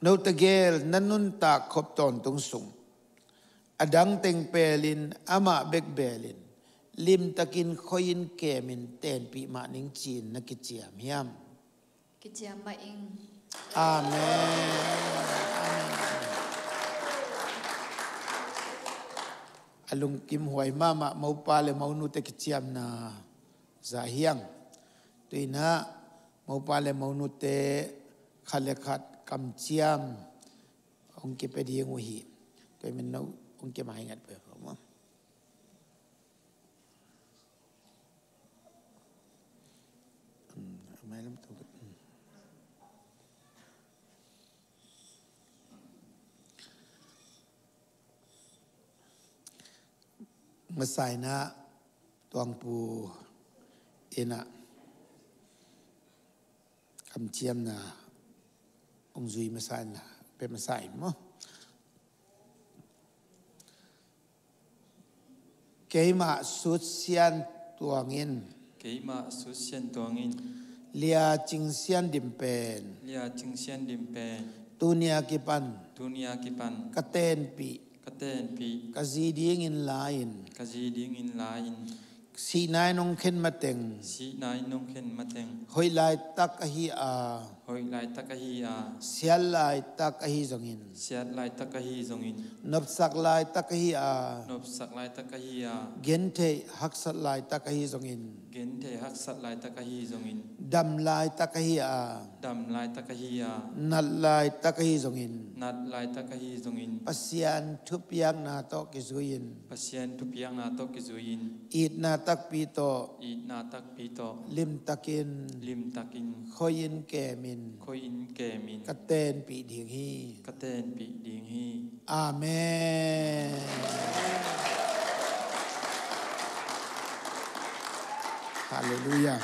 note gel na nuntak khop tawntung sung, a dang teng pelin, amah bek belin, limtakin, khoihin, kemin, tenpih mah ning ci-in na kiciam hiam? Kiciam mah ing. Amen. Amen. A lungkim huai mahmah mopa le monute kiciamna zah hiang. Tuinah mopa le monute khat le khat kamciam hong kipia ding uh hi. Tua hi manin no hong kimah hi ngat peuh maw. Masa inah Tuangpu inah kamciamna hong zui masa inah pia masa in maw. Keimah Sut Sian Tuang in. Keimah Sut Sian Tuang in. Lia Cing Sian Dim pen. Lia Cing Sian Dim pen. Tuni a kipan. Tuni a kipan. Ka tenpih. Ka tenpih. Ka zi dingin la in. Ka zi dingin la in. Sihna in hong khen mateng. Sihna in hong khen mateng. Hoih laitak ahi a. Hoih laitak ahi a. Siat laitak ahi zongin. Siat laitak ahi zongin. Nopsak laitak ahi a. Nopsak laitak ahi a. Gentheih haksat laitak ahi zongin. Gentheih haksat laitak ahi zongin. Dam laitak ahi a. Dam laitak ahi a. Nat laitak ahi zongin. Nat laitak ahi zongin. Pasian thupiakna tawh kizui-in. Pasian thupiakna tawh kizui-in. Itna takpi tawh. Itna takpi tawh. Limtakin. Limtakin. Khoihin kemin. Khoihin kemin. Ka tenpih ding hi. Ka tenpih ding hi. Amen. Halleluiah.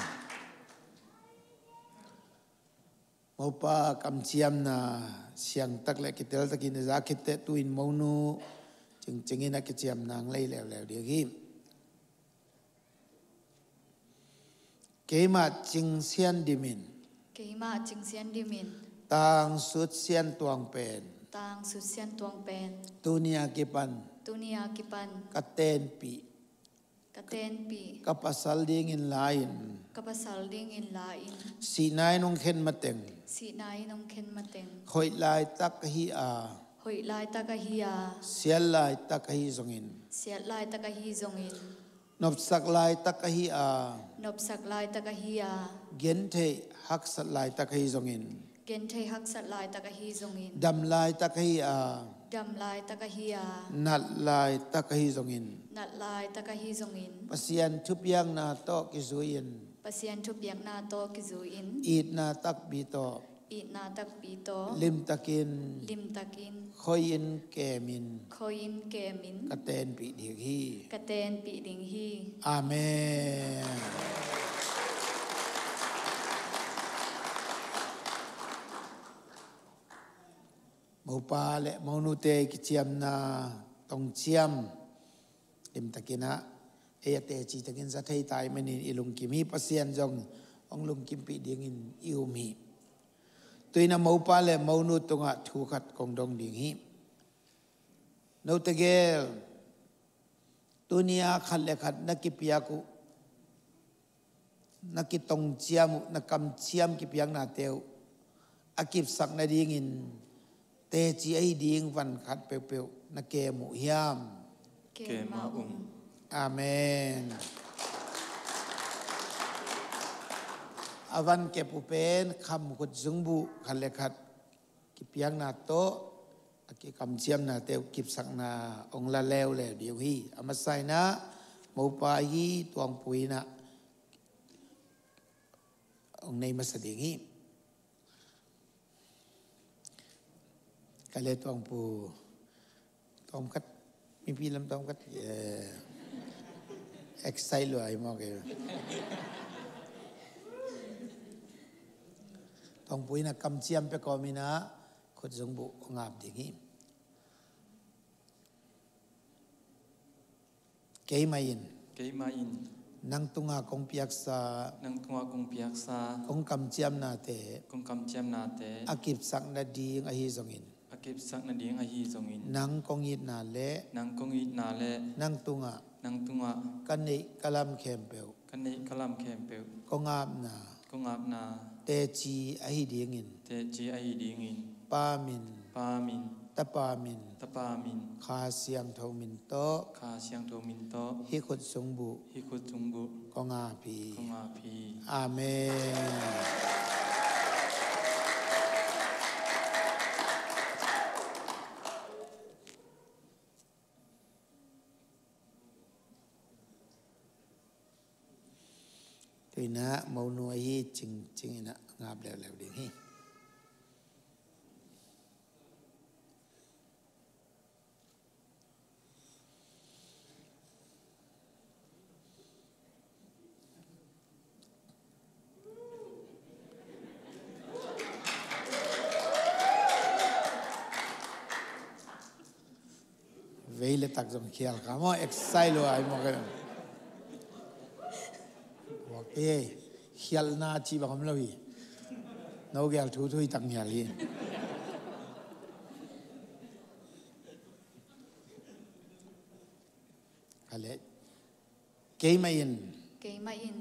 Mopa kamciamna siangtak le kiteltakin a za khitteh tu-in monu Cingcing in a kiciamna hong lei leuleu ding hi. Keimah Cing Sian Dim in. Keimah Cing Sian Dim in. Tang Sut Sian Tuang pen. Tang Sut Sian Tuang pen. Tuni a kipan. Tuni a kipan. Ka tenpih. Ka tenpih. Ka pasal dingin la in. Ka pasal dingin la in. Sihna in hong khen mateng. Sihna in hong khen mateng. Hoih laitak ahi a. Hoih laitak ahi a. Siat laitak ahi zongin. Siat laitak ahi zongin. Nopsak laitak ahi a. Nopsak laitak ahi a. Gentheih haksat laitak ahi zongin. Gentheih haksat laitak ahi zongin. Dam laitak ahi a. Dam laitak ahi a. Nat laitak ahi zongin. Nat laitak ahi zongin. Pasian thupiakna tawh kizui-in. Pasian thupiakna tawh kizui-in. Itna takpi tawh. Itna takpi tawh. Limtakin. Limtakin. Khoihin kemin. Khoihin kemin. Ka tenpih ding hi. Ka tenpih ding hi. Amen. Mopa le monute kiciamna tongciam limtakin ah ei a teci takin za thei ta ahih manin i lungkim hi. Pasian zong hong lungkimpih dingin i um hi. Tuinah mopa le monu tungah thu khat kong dong ding hi. Note gel, tuni a khat le khat na kipiak uh, na kitongciam uh, na kamciam kipiaknate uh a kipsak nadingin teci ahi ding van khat peuhpeuh na kem uh hiam? Kem a um. Amen. A van kep uh pen khamkhut zungbuh khat le khat kipiakna tawh a kikamciamnate uh kipsakna hong la leuleu ding uh hi. A masa inah mopa hi Tuangpu inah hong nei masa ding hi. Ka le Tuangpu tawmkhat, mipi lam tawmkhat, eh, excite lua hi maw kei. Tuangpu in a kamciam pia kawmin ah khutzungbuh kong ap ding hi. Keimah in, keimah in, nang tungah kong piaksa, nang tungah kong piaksa, kong kamciamnate, kong kamciamnate, a kipsak nading ahi zongin, a kipsak nading ahi zongin, nang kong itna le, nang kong itna le, nang tungah, nang tungah, ka neih ka lam khempeuh, ka neih ka lam khempeuh, kong apna, kong apna, teci ahi dingin, teci ahi dingin, Pa min, Pa min, Tapa min, Tapa min, Kha Siangtho min tawh, Kha Siangtho min tawh, hih khutzungbuh, hih khutzungbuh, kong ap hi, kong ap hi. Amen. Tuinah monu ahi Cingcing inah ngap leuleu ding hi. Vei le tak zong khial kha maw, excite lua ai maw ka. Wak e, khialhna cih bang om lo hi. No gel thu thu hi tak ngial hi. Ka leh. Keimah in, keimah in,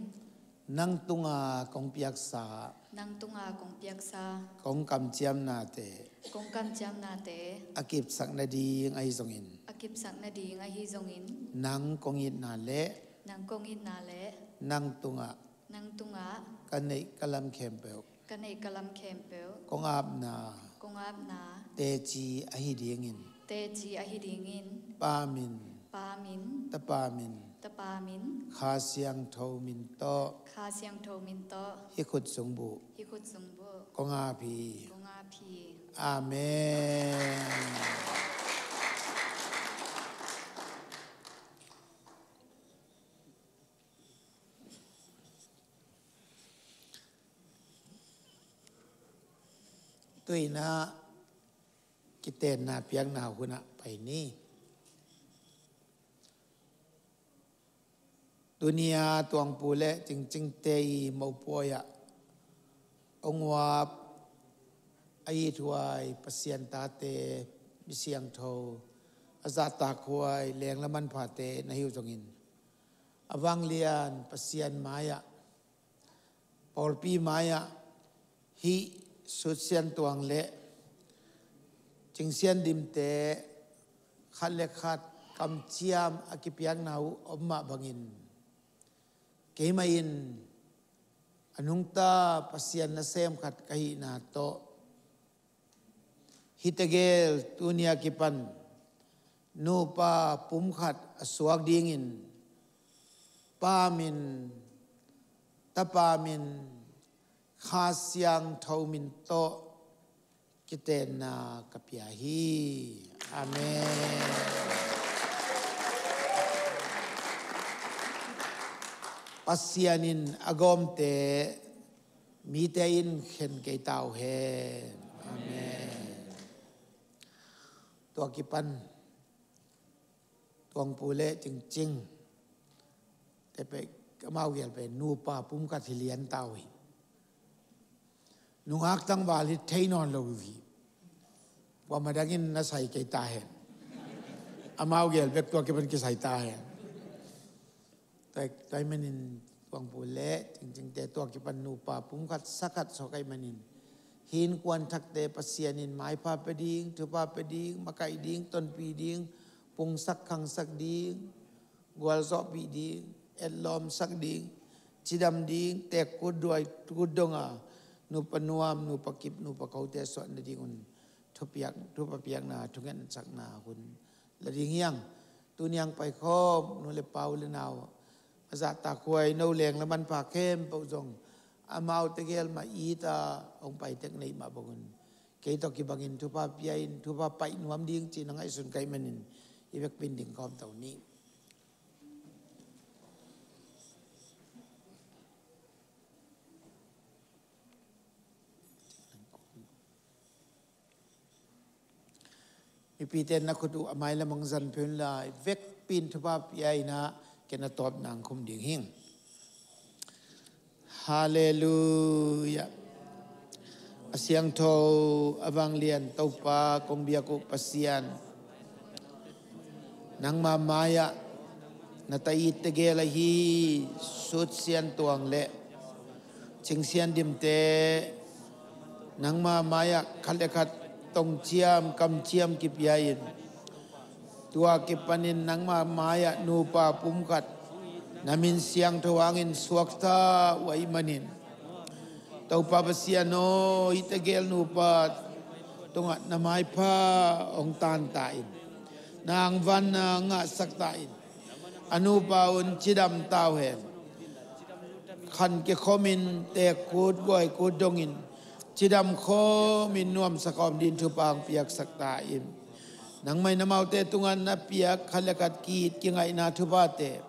nang tunga kong piaksa, nang tunga kong piaksa, kong kamciamnate, kong kamciamnate, a kipsak nading ahi zongin, a kipsak nading ahi zongin, nang kong itna le, nang kong itna le, nang tungah, nang tungah, ka neih ka lam khempeuh, ka neih ka lam khempeuh, kong apna, kong apna, teci ahi dingin, teci ahi dingin, Pa min, Pa min, Tapa min, Tapa min, Kha Siangtho min tawh, Kha Siangtho min tawh, hih khutzungbuh, hih khutzungbuh, kong ap hi, kong ap hi. Amen. Tuinah kitenna piakna hunah pai ni. Tunia Tuangpu le Cingcingte i mopuai ah hong uap a ithuai Pasian tate, mi siangtho, a zahtakhuai leng le manphate na hi uh zongin, a vanglian Pasian mai-ah, pawlpi mai-ah hih Sut Sian Tuang le Cing Sian Dimte khat le khat kamciam a kipiakna uh om mah bangin, keimah in a nungta Pasian nasem khat ka hihna tawh, hih tegel tunia kipan nupa pumkhat a suak dingin Pa min, Tapa min, Kha Siangtho min tawh kitenna ka pia hi. Amen. Pasian in a gawmte mite in khen kei ta uh hen. Amen. Tua kipan Tuangpu le Cingcing te peh, amau gel peh nupa pumkhat hi lian ta uh hi. Nungak tangval hi thei nawn lo uh hi. Kuamah dangin na sai kei ta hen. Amau gel bek tua kipan kisai ta hen. Tua, tua ahih manin Tuangpu le Cingcingte tua kipan nupa pumkhat sakhat suak ahih manin, hih innkuan thakte Pasian in maipha pia ding, thupha pia ding, makaih ding, tonpih ding, pungsak khangsak ding, gualzawhpih ding, etlawmsak ding, cidam ding, teek kut duai kut donga nupa nuam, nupa kip, nupa khote suah nadingun thupiak, thupha piakna, thungetsakna hun la ding hi hang. Tuni hong paikhawm nu le pa, u le nau, a zahtakhuai no leng le manpha khempeuh zong amau tegel mah it a hong pai tek na hih mah bangun, kei tawh kibangin thupha pia in, thupha paih nuam ding ci na ngaihsun ka hih manin, i vekpi in ding khawm to ni. Mipite na khut uh a mai lam hong zan peuh inla, i vekpi in thupha pia in ah, ken a tawpna hong khum ding hing. Halleluiah. A siangtho, a vanglian Topa, kong biak uh Pasian, nangma mai-ah na ta it tegel ahi Sut Sian Tuang le Cing Sian Dimte, nangma mai-ah khat le khat tongciam kamciam kipia in, tua kipanin nangma mai-ah nupa pumkhat na min siangtho hangin suakta uh ahih manin, Topa Pasian aw, hih tegel nupa tungah na maipha hong tanta in, na angvanna ngahsak ta in. A nupa un cidam ta uh hen. Khan kikhomin, teek kut guai kut dongin cidam khawmin nuamsa khawm dingin thupha hong piaksak ta in. Nangmah in amaute tungah na piak khat le khat ki-it kingaihna thuphate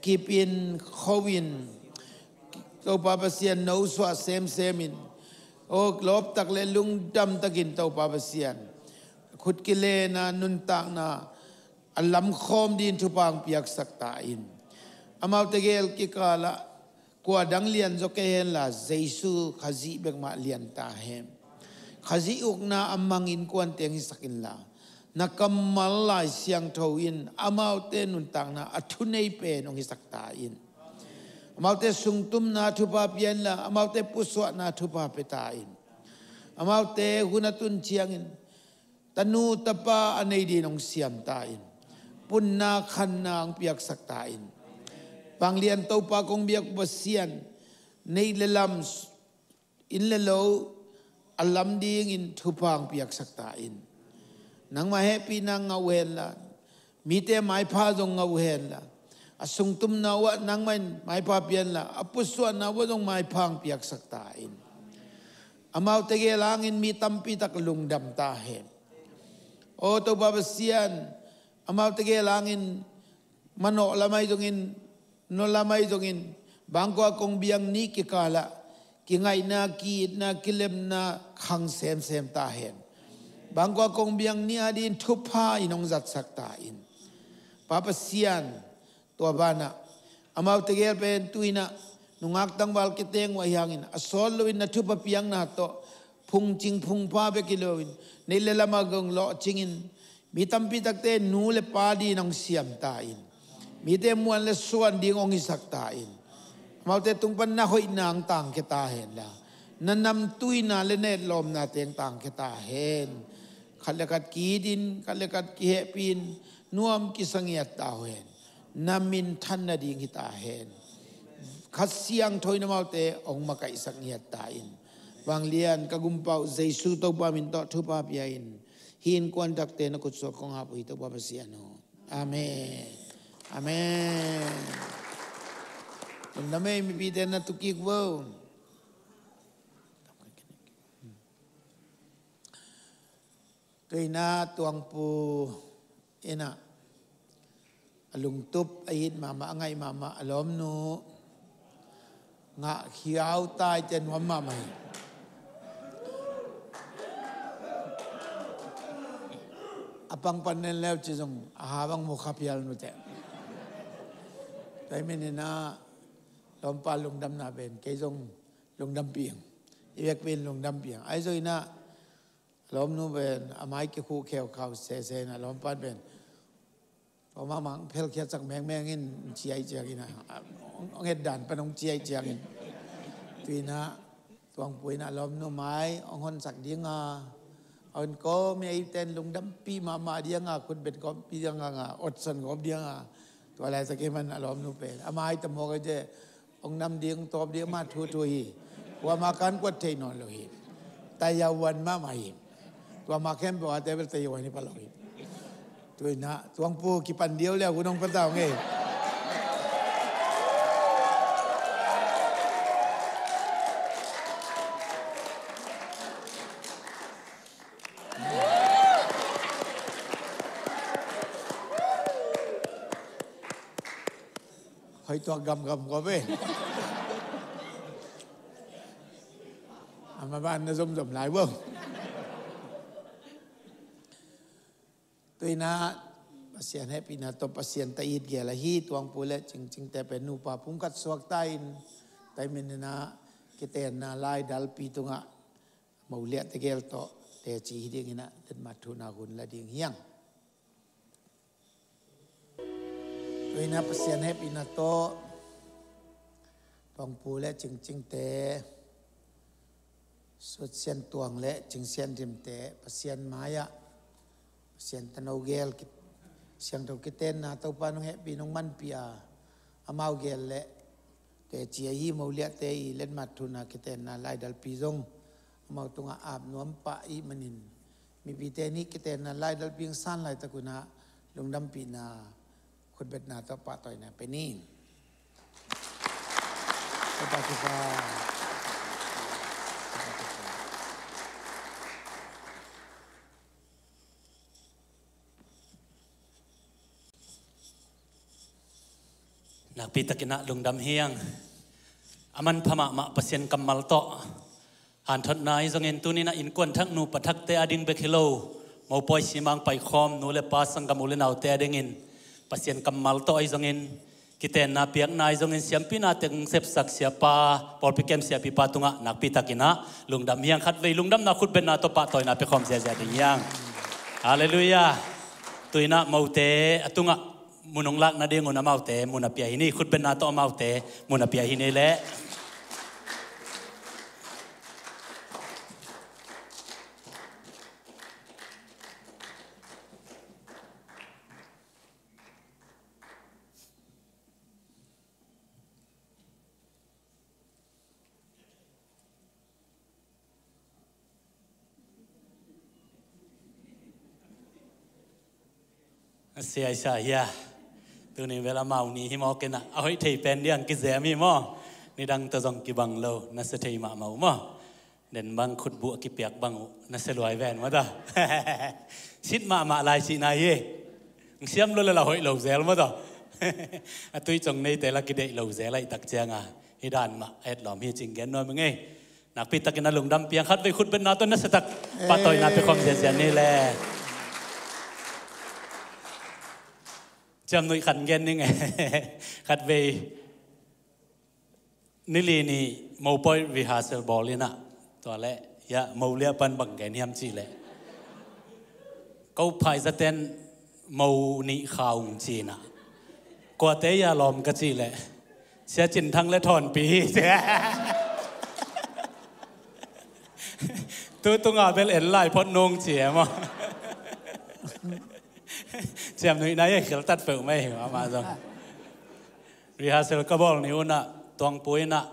kipin kho in, Topa Pasian, nosuah semsem in, aw, lawptak le lungdamtakin Topa Pasian, khut kilena nuntakna a lamkhawm dingin thupha hong piaksak ta in. Amaute gel kikalah kua dang lian zaw kei henla, Jesu Khazih bekmah lian ta hen. Khazih ukna a mang innkuante hong hisak inla, na kammal Lai Siangtho in amaute nuntakna a thunei pen hong hisak ta in. Amaute sungtumna thupha pia inla, amaute pusuahna thupha pia ta in. Amaute hun a tun ciangin tanu tapa a nei dingin hong siam ta in. Punna khanna hong piaksak ta in. Vanglian Topa, kong biak uh Pasian, neih le lam, inn le lo a lam dingin thupha hong piaksak ta in. Nangmah hehpihna ngah uh henla, mite maipha zong ngah uh henla, a sungtumna uhah nangmah in maipha pia inla, a pusuahna uhah zong maipha hong piaksak ta in. Amaute gel hangin mi tampi tak lungdam ta hen. Aw Topa Pasian, amaute gel hangin manawh lam ahi zongin, nolh lam ahi zongin, bangkua kong biak ni kikalah kingaihna, ki-itna, kilemna khang semsem ta hen. Bangkua kong biak ni adingin thupha in hong zatsak ta in. Pa Pasian, tua banah amaute gel pen tu-in ah nungak tangval kiteng uh ahi hangin, a sawt loin na thupha piakna tawh phungcing phungpha bek hi loin, neih le lamah gong lawhcingin, mi tampi takte nu le pa dingin hong siam ta in. Mite muan le suan ding hong hisak ta in. Amaute tung pan na hoihna hong tangkhia ta henla, na namtuina le na etlawmnate hong tangkhia ta hen. Khat le khat ki-it in, khat le khat kihehpih in, nuam kisa ngiat ta uh hen. Na minthan nading hi ta hen. Kha Siangtho in amaute hong makaihsak ngiat ta in. Vanglian ka gumpa uh Jesu Topa min tawh thupha pia in, hih innkuan takte na khutsuah kong ap uh hi Topa Pasian aw. Amen. Amen. Lungdam ei, mipite na tu kik vo. Tu-in ah Tuangpu in ah a lungtup a it mahmah, a ngaih mahmah a lawmnu ngah khiau tai te nuam mahmah hi. A pangpan nen leu ci zong a ha bang mu kha phial nute. Tua hi manin ah lawmpa lungdamna pen kei zong lungdam piang. I vekpi in lungdam piang. Ahi zongin ah lawmnu pen a mai kikhuh kheukhau sese in ah lawmpa pen tua mahmah hong phelkhiatsak mengmeng in, hong ciah ciangin ah, hong et dan pan hong ciah ciangin, tu-in ah Tuangpu in ah lawmnu mai hong honsak ding a, a hun kawm i a iten lungdampih mahmah ding a, khut bet kawmpih ding a, otsan kawm ding a, tua laitak i man a lawmnu pen a mai ta mawk a, hong nam ding, hong tawp ding, amah thuthu hi. Kuamah kan kuat thei nawn lo hi. Taiwan mahmah hi. Tua mah khempeuh a table Taiwan hi pah lo hi. Tu-in ah Tuangpu kipan diau le a hun hong pata hong ei. Hoih tuak gamgam kua ve. A maban na zomzom lai vo. Tuinah Pasian hehpihna tawh Pasian ta it gel ahi Tuangpu le Cingcingte pen nupa pumkhat suakta in taimin inah kitenna laidalpi tungah moliahte gel tawh teci hi dinginah letmat thuhna hun la ding hiang. Tuinah Pasian hehpihna tawh Tuangpu le Cingcingte, Sutsian Tuang le Cingsian Dimte Pasian mai-ah Pasian tano gel ki-, siangtho kitenna Topa nong hehpih nong manpih a, amau gel le teci ahi moliahte i letmat thuhna kitenna laidalpi zong amau tungah ap nuam pah i hih manin mipite nih kitenna laidalpi hong san laitak unah lungdampihna khutbetna tawh pahtawina pia ni. Topa thupha. Nakpi takinah lungdam hiang. A manpha mahmah Pasian kammal tawh hanthotna ahi zongin tuninah innkuan thak nupa thakte a ding bek hi lo, mopawi simang paikhawm nu le pa sanggam u le naute a dingin Pasian kammal tawh ahi zongin kitenna piakna ahi zongin siampina teng sepsak siapa, pawlpi kem siapipa tungah nakpi takinah lungdam hiang. Khatvei lungdamna khutbetna tawh pahtawina piakhawm ziazia ding hiang. Halleluiah. Tuinah mote a tungah mun hong lak nadingun amaute mun a pia hi ni, khutbetna tawh amaute mun a pia hi ni leh. A sia i sa hia. Tuni bel amau ni hi mawk inah a hoih thei pen diang kizem hi maw? Nidang tawh zong kibang lo, na sia thei mahmah uh maw? Den bang khutbuh a kipiak bang uh na sia luai ven maw ta? Sit mahmah lai sihna hi. Siam lo le la hoih lo zel maw ta? A tui cong neite la kideih lo zel ahih tak cianga hi dan mah a etlawm hi cing gen nuam i ngei. Nakpi takin a lungdam piang khatvei khutbetna tawh na sia tak pahtawina piakhawm ziazia ni le. Ciam nuih khan gen ning e. Khatvei nili ni mopawi rehearsal bawl inah tua le ya mo lia pan bang gen hiam cih le ko phaisa ten mo nih kha ung ci inah kuate ya lawm ka cih le Sia Cin Thang le Thawnpi hi ci. Tu tunga bel en lai phot nung ci e maw? Ciam nuihna i a khiltat peuh mai hi amah zong. Rehearsal ka bawl ni unah Tuangpu inah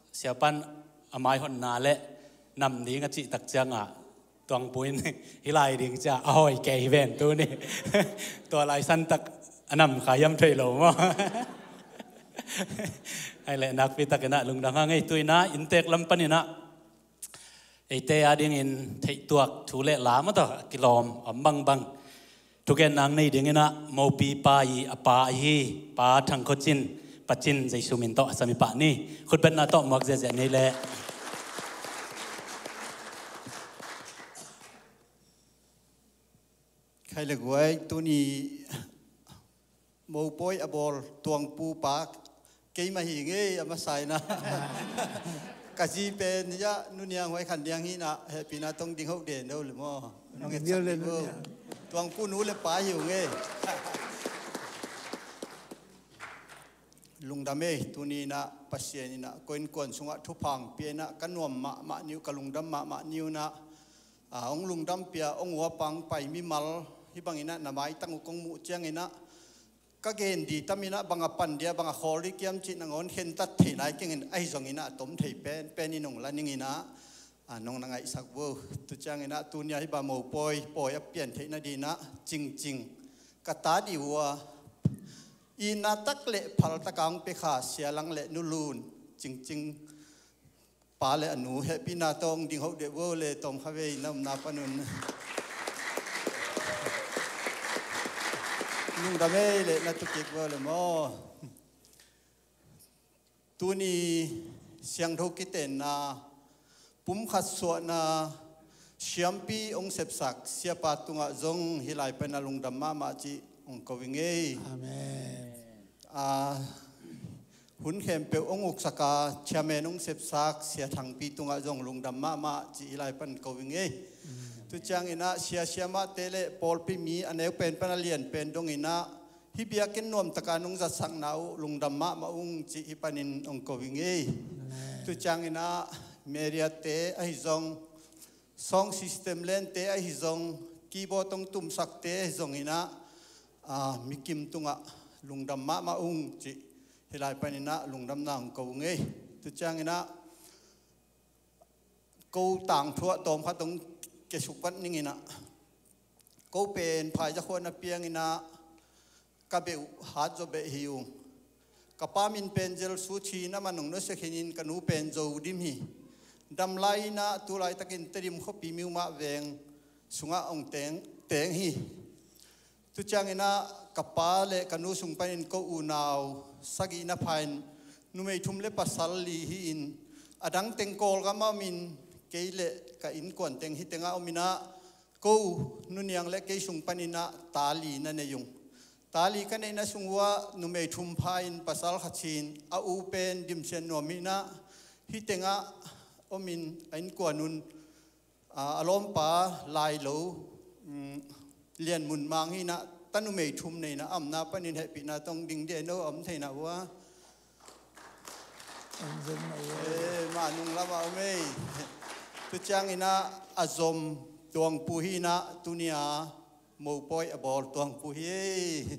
siapan a maihotna le nam ding a cih tak ciangah Tuangpu in hi lai ding cia a hawi kei hi ven tu ni. Tua lai santak a nam kha hiam thei lo maw? Ai le nakpi takinah lungdam hang ei tuinah inntek lam paninah eite a dingin theihtuak thu le la maw tawh a kilawm om bangbang thugen nang nei dinginah mopi pa i a pa ahi Pa Thang Khua Cin, Pa Cin Jesu min tawh a sami pah ni. Khutbetna tawh muak ziazia nei le. Khai le guai tuni mopawi a bawl Tuangpu pa keimah hi ngei a masa inah ka zi pen ya nuniang huai khan diang hinah hehpihna tong ding hoh den deuh le maw? Nong etsak ding uh. Tuangpu nu le pa hi uh ngei. Lungdam ei tuni inah Pasian inah ko innkuan sungah thupha hong pia inah ka nuam mahmah ni uh, ka lungdam mahmah ni uh inah. Hong lungdam pia hong uapa hong pai mimal hih banginah na maitang uh kong muh cianginah ka gen di taminah bang a pan dia bang a khawl di kiam cih nangawn khentat thei lai kengin ahi zonginah a tom thei pen pen in hong la ninginah nong na ngaihsak vo. Tu cianginah tunia hih bang mopawi pawi a pian theihna dinah Cingcing ka ta di uh a itna tak le phaltak a hong pia kha Sia Lang le Nu Lun, Cingcing pa le a nu hehpihna tawh hong ding hoh deuh vo le tawm kha vei na omna panun. Lungdam ei le na tukik vo le maw? Tuni siangtho kitenna pumkhat suahna siampi hong sepsak siapa tungah zong hih lai pana lungdam mahmah cih hong ko ing ei. Amen. A, hun khempeuh hong uksak a chairman hong sepsak Sia Thangpi tungah zong lungdam mahmah cih hih lai pan ko ing ei. Tu ciangin ah sia siamahte le pawlpi mi a neu pen pan a lian pen dongin ah hih biakinn nuamtaka nong zatsakna uh lungdam mahmah ung cih hih panin hong ko ing ei. Tu ciangin ah mediate ahi zong, sound system lente ahi zong, keyboard hong tumsakte ahi zongin ah, a, mikim tungah lungdam mahmah ung cih hih lai panin ah lungdamna hong ko ung ei. Tu ciangin ah ko tangthu ah tawm khat hong kiasuk vat ning in ah, ko pen phaizakhua na piangin ah ka beh uh hat zaw beh hi ung. Ka pa min pen Zelsu Chin a man hong nusia khin in ka nu pen Zo Dim hi. Dam lai in ah tu laitakin Tedim khuapi Miumah veng sungah hong teng, teng hi. Tu ciangin ah ka pa le ka nu sung panin ko unau sagih na pha in numei thum le pasal li hi in, a dang teng Kawlgam ah om in kei le ka innkuan teng hih tengah om in ah ko nuniang le kei sung panin ah ta li na nei ung. Ta li ka neihna sung uah numei thum pha in pasal khat hi in a u pen Dim Sian Nuam hi in ah hih tengah om in a innkuan un, a, a lawmpa Lailo, um, Lian Mun Mang hi in ah ta numei thum nei in ah a omna panin hehpihna tawh hong ding dih ei no, a om thei na uh a. Om zen na uh a. Eh, mah nung lamah om ei. Tu ciangin ah a zom Tuangpu hi in ah tuni a mopawi a bawl Tuangpu hi ei.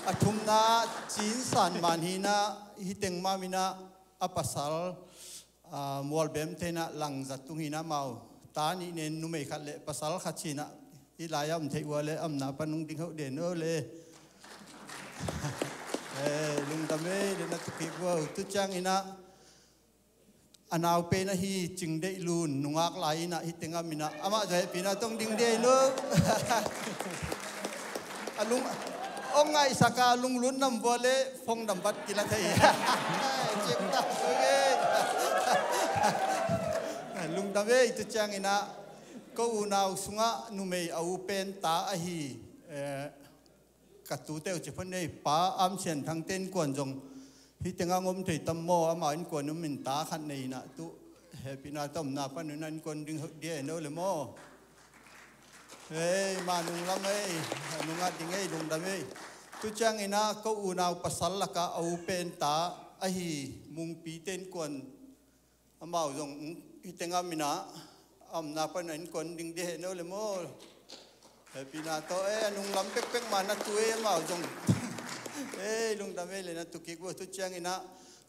A thumna Cin San Man hi in ah hih teng mah om in ah a pasal, a, Mualbem te in ah Langza tung hi in ah amau ta nih nei in numei khat le pasal khat hi in ah hih lai-ah om theih uh a le a omna pan hong ding hoh den o le. Eh, lungdam ei le na tukik uh a. Tu ciangin ah a nau pen ahi Cing Deih Lun nungak lai in ah hih tengah om in ah amah zong hehpihna tawh hong ding dih ei no. A lung hong ngaihsak a lunglut nam vua le phone number kila thei. Cik tak sui ei. Lungdam ei. Tu ciangin ah ko unau sungah numei a u pen ta ahi, eh, ka tute uh ci phan ei, Pa Am Sian Thang te innkuan zong hih tengah hong om thei tam maw, amau innkuan um in ta khat nei in ah tu hehpihna tawh omna pan un ah innkuan ding hoh dih ei no le maw. Hei, mah nung lam ei, a nungah ding ei, lungdam ei. Tu ciangin ah ko unau pasal lakah a u pen ta ahi Mungpi te innkuan amau zong hih tengah om in ah a omna pan a innkuan ding dih ei no le maw. Hehpihna tawh, eh, a nunglam pekpek mah na tu ei amau zong. Eh, lungdam ei le na tukik uh a. Tu ciangin ah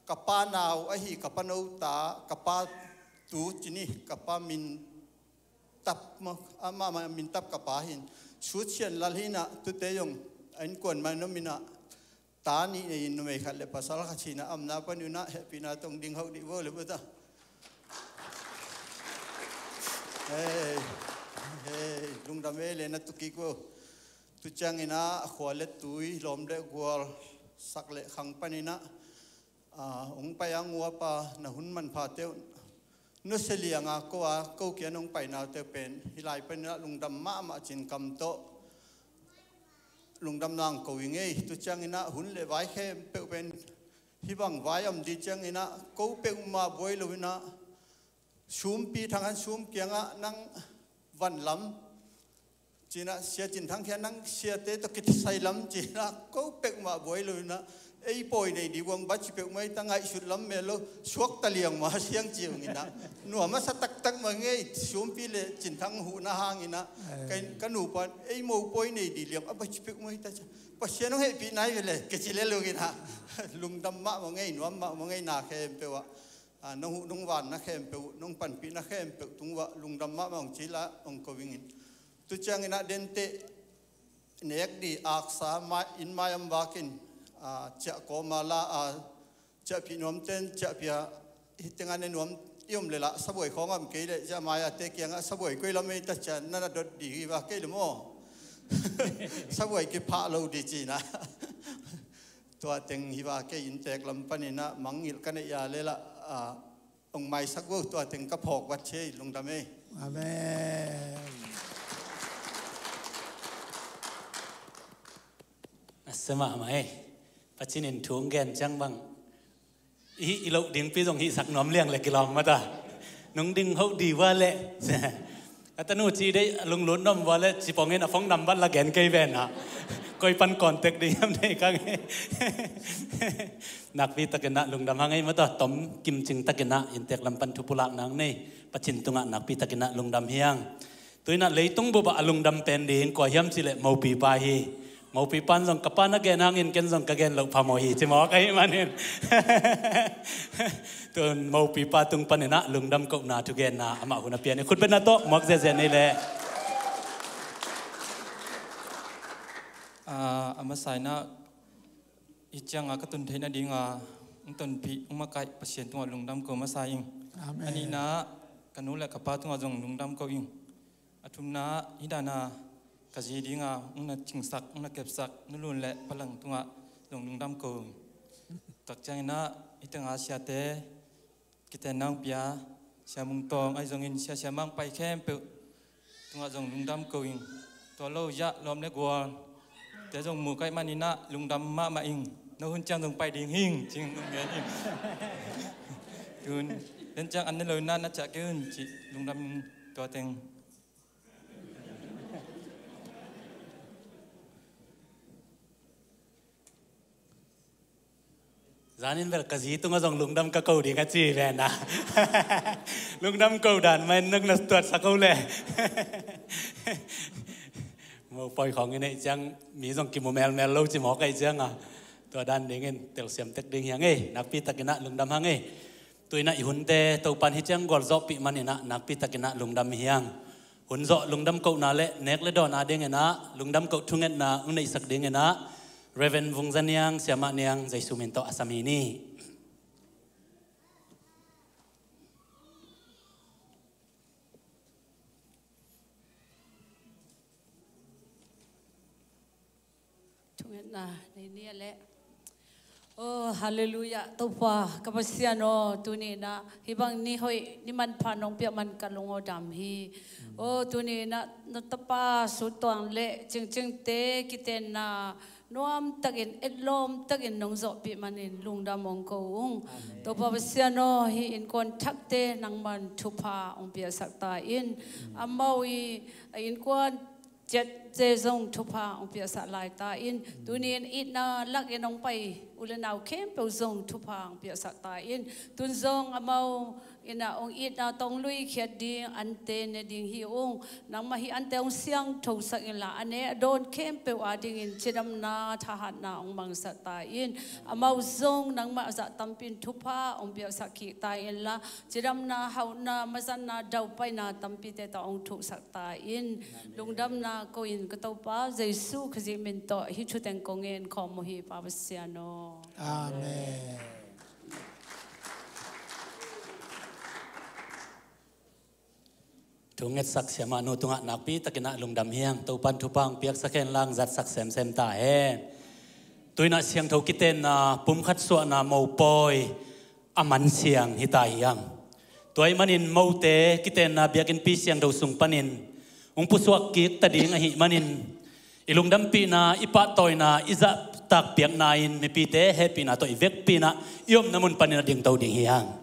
ka pa nau ahi ka pa no ta, ka pa tu ci ni, ka pa min tap maw, amah, amah min tap ka pa hi in. Sut Sian Lal hi in ah tute zong a innkuan mah in om in ah ta nih nei in numei khat le pasal khat hi in ah a omna pan un ah hehpihna tawh hong ding hoh dih vo le vo ta. Hei, hei, lungdam ei le na tukik vo. Tu ciangin ah a khua le tui, lawm le gual, sak le khang panin ah, a, hong pai a nguapa na hun manphate uh nusia lianga ko a ko kiang hong painaute uh pen hih lai panin ah lungdam mahmah cih kam tawh lungdamna hong ko ing ei. Tu ciangin ah hun le vai khempeuh pen hih bang vai a om ding ciangin ah ko peuhmah buai lo in ah Sumpi Thang Han Sum kiangah nang van lam ci in ah, Sia Cin Thang kiangah nang siate tawh kisai lam ci in ah ko peuhmah buai lo in ah ei pawi nei ding uang baci peuhmah hi ta, ngaihsut lam mel lo, suakta liang mah siang ci ung in ah. Nuam a sa taktak mah ing ei, Sumpi le Cin Thang huhna hangin ah. Ka, ka nupa in ei mopawi nei ding liang a baci peuhmah hi ta ci. Pasian hong hehpih nai ve le ka ci le lo in ah. Lungdam mahmah ing ei, nuam mahmah ing ei na khempeuh ah. A, nong huh nong vanna khempeuh, nong panpihna khempeuh tung uah lungdam mahmah hong ci la hong ko ing in. Tu ciangin ah denteh nek ding aksa mai, inn mai om vakin, a, ciah kawm a la, a, ciahpih nuamten ciahpih a, hih tengah ne nuam i om le lah sabuai khawng a om kei leh ciah mai a te kiangah sabuai koi lam ei ta ciah na na dot ding hi va kei le maw. Sabuai kiphah lo ding ci in ah. Tua teng hi va kei inntek lam panin ah mangngilh ka neih a le lah, a, hong maisak vo, tua teng ka phawk vat ci ei, lungdam ei. Amen. A sia mahmah ei. Pacin in thu hong gen ciang bang i, i loh dingpi zong hihsak nuam liang le kilawm mata. Nung ding hoh di vua le. A tanu ci deih a lunglut nuam vua le cipong in a phone number la gen kei ven a. Koi pan contact ding hiam nei kang ei. Nakpi takin ah lungdam hang ei mata, tom kimcing takin ah inntek lam pan thu pulak nang nei. Pacin tungah nakpi takin ah lungdam hiang. Tu in ah leitung bup ah a lungdam pen ding kua hiam cih leh mopipa hi. Mopipa in zong ka pa na gen hangin ken zong ka gen loh phamawh hi ci mawk ahih manin. Tun mopipa tung panin ah lungdam kohna thugenna amah hun a pian i khutbetna tawh muak ziahziah nei leh. Ah, a masa in ah hih ciangah ka tun theih nadingah hong tonpih hong makaih Pasian tungah lungdam ko masa ing. Amen. A nihna ka nu le ka pa tungah zong lungdam ko ing. A thumna hih dana ka zi dinga hong na cingsak hong na kepsak Nu Lun le Pa Lang tungah zong lungdam ko. Tak ciangin ah hih tengah siate kitenna hong pia Sia Mung Tawng ahi zongin sia sia mangpai khempeuh tungah zong lungdam ko ing. Tua lo zah lawm le gual te zong mu kaih manin ah lungdam mahmah ing. No hun ciang zong pai ding hing cing nung gen ing. Tun den ciang an ne lo in ah na ciah kei un cih lungdam tua teng. Zanin bel ka zi tungah zong lungdam ka ko ding a ci ven a. Lungdam ko dan mah in nang na tuatsak o le. Mopawi khawng i neih ciang mi zong kimu melmel lo ci mawk ahih ciangah tua dan dingin telsiam tek ding hiang ei. Nakpi takin ah lungdam hang ei. Tu in ah i hunte Topan hih ciang gualzawhpih manin ah nakpi takin ah lungdam hiang. Hun zawh lungdam kohna le nek le dawn a dingin ah lungdam koh thungetna hong neihsak dingin ah Reverend Vung Za Niang, Siamah Niang, Jesu min tawh a sam hi ni. Thungetna nei ni a leh. Oh, halleluiah. Topa ka Pasian aw, tuni in ah hih bang ni hoih ni manpha nong piak man ka lung aw dam hi. Oh, tuni in ah na tapa Su Tuang le Cingcingte kitenna nuam takin etlawm takin nong zawhpih manin lungdam hong ko ung. Amen. Topa Pasian aw, hih innkuan thakte nangman thupha hong piaksak ta in. Amau i a innkuan ciatte zong thupha hong piaksak lai ta in. Tuni in itna lakin hong pai u le nau khempeuh zong thupha hong piaksak ta in. Tun zong amau in ah hong itna tawh hong luikhiat ding ante ne ding hi ung. Nangmah hih ante hong siangthosak inla a ne a dawn khempeuh a dingin cidamna thahatna hong mangsak ta in. Amau zong nangmah zah tampi in thupha hong piaksak kik ta inla cidamna, hauhna, mazatna, daupaina tampite tawh hong thuksak ta in. Lungdamna ko in ka Topa Jesu Khazih min tawh hih thuteng kong ngen khawm uh hi Pa Pasian aw. Amen. Thu ngetsak siamah nu tungah nakpi takin ah lungdam hiang. Topan thupha hong piaksak hen lang zatsak semsem ta hen. Tu in ah siangtho kitenna pumkhat suahna mopawi a mansiang hi ta hiang. Tua ahih manin mote kitenna biakinnpi siangtho sung panin hong pusuak kik ta ding ahih manin i lungdampihna, i pahtawina, i zahtak piakna in mipite hehpihna tawh i vekpi in ah i omna mun panin a dingto ding hiang.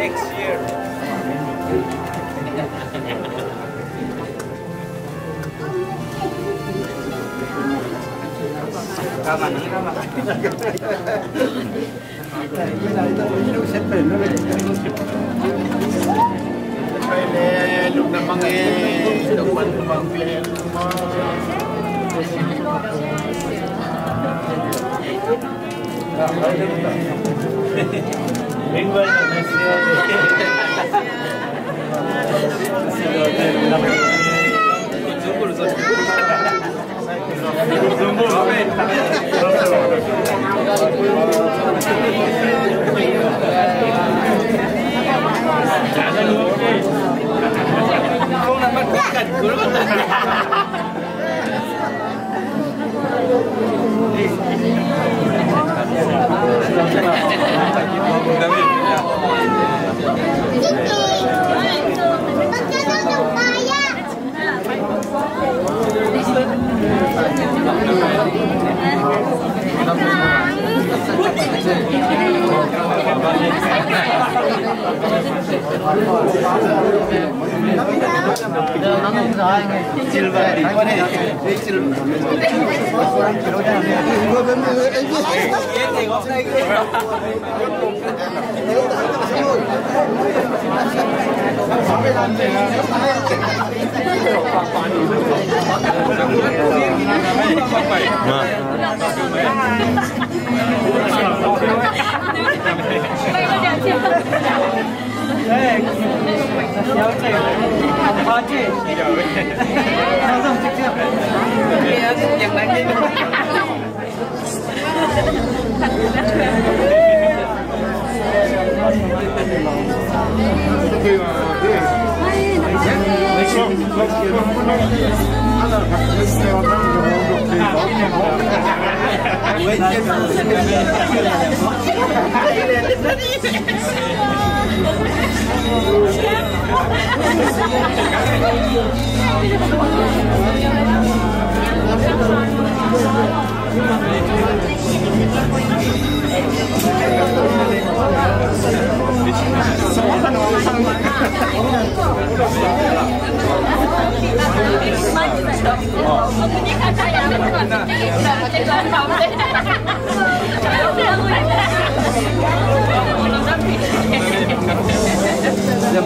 Next year.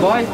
Boy.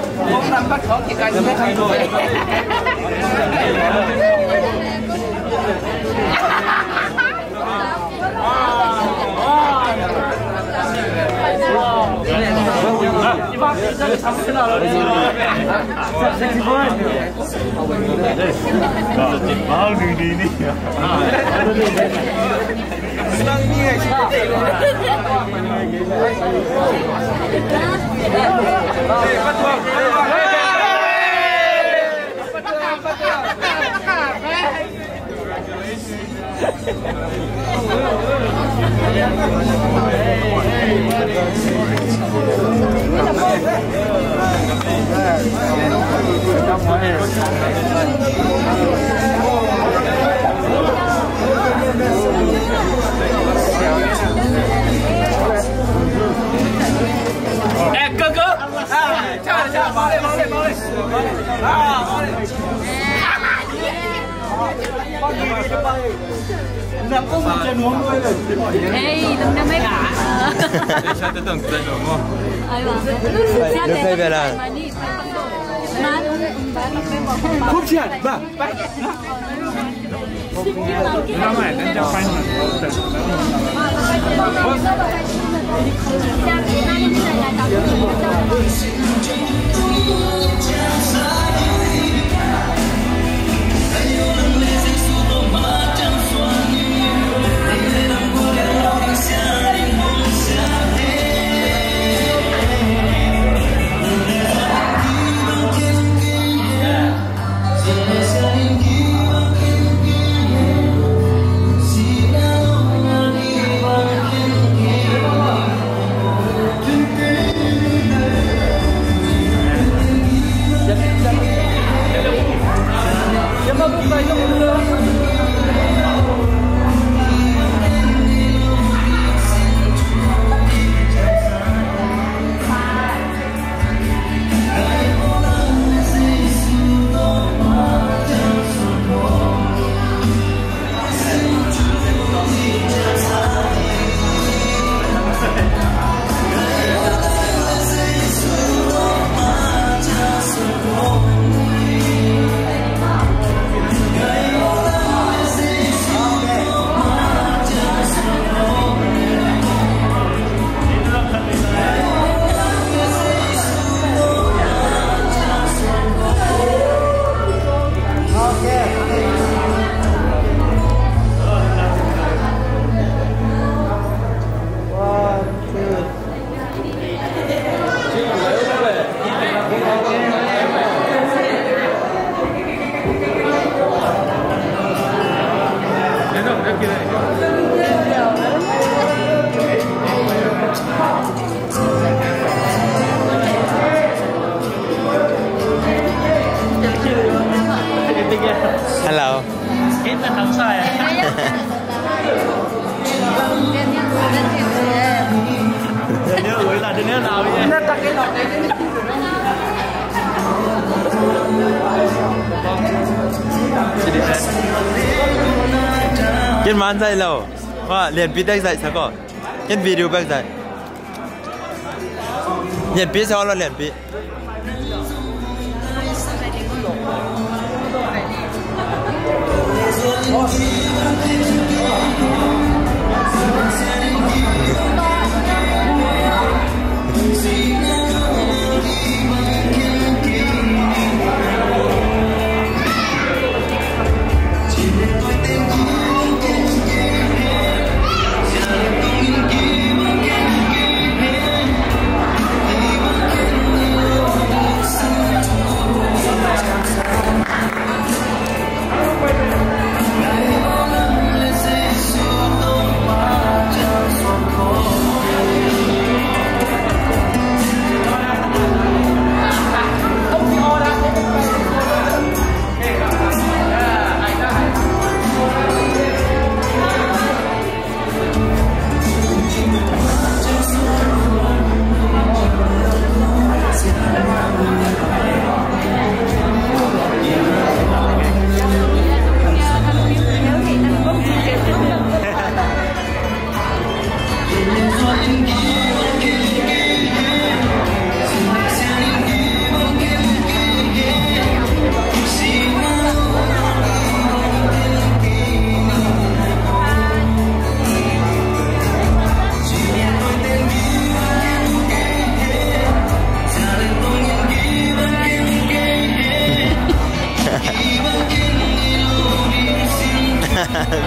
Ken man zaih lo. Wa, Lianpi tek zaih sa ko. Ken video bek zaih. Lianpi sa lo, Lianpi.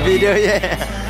Video ye.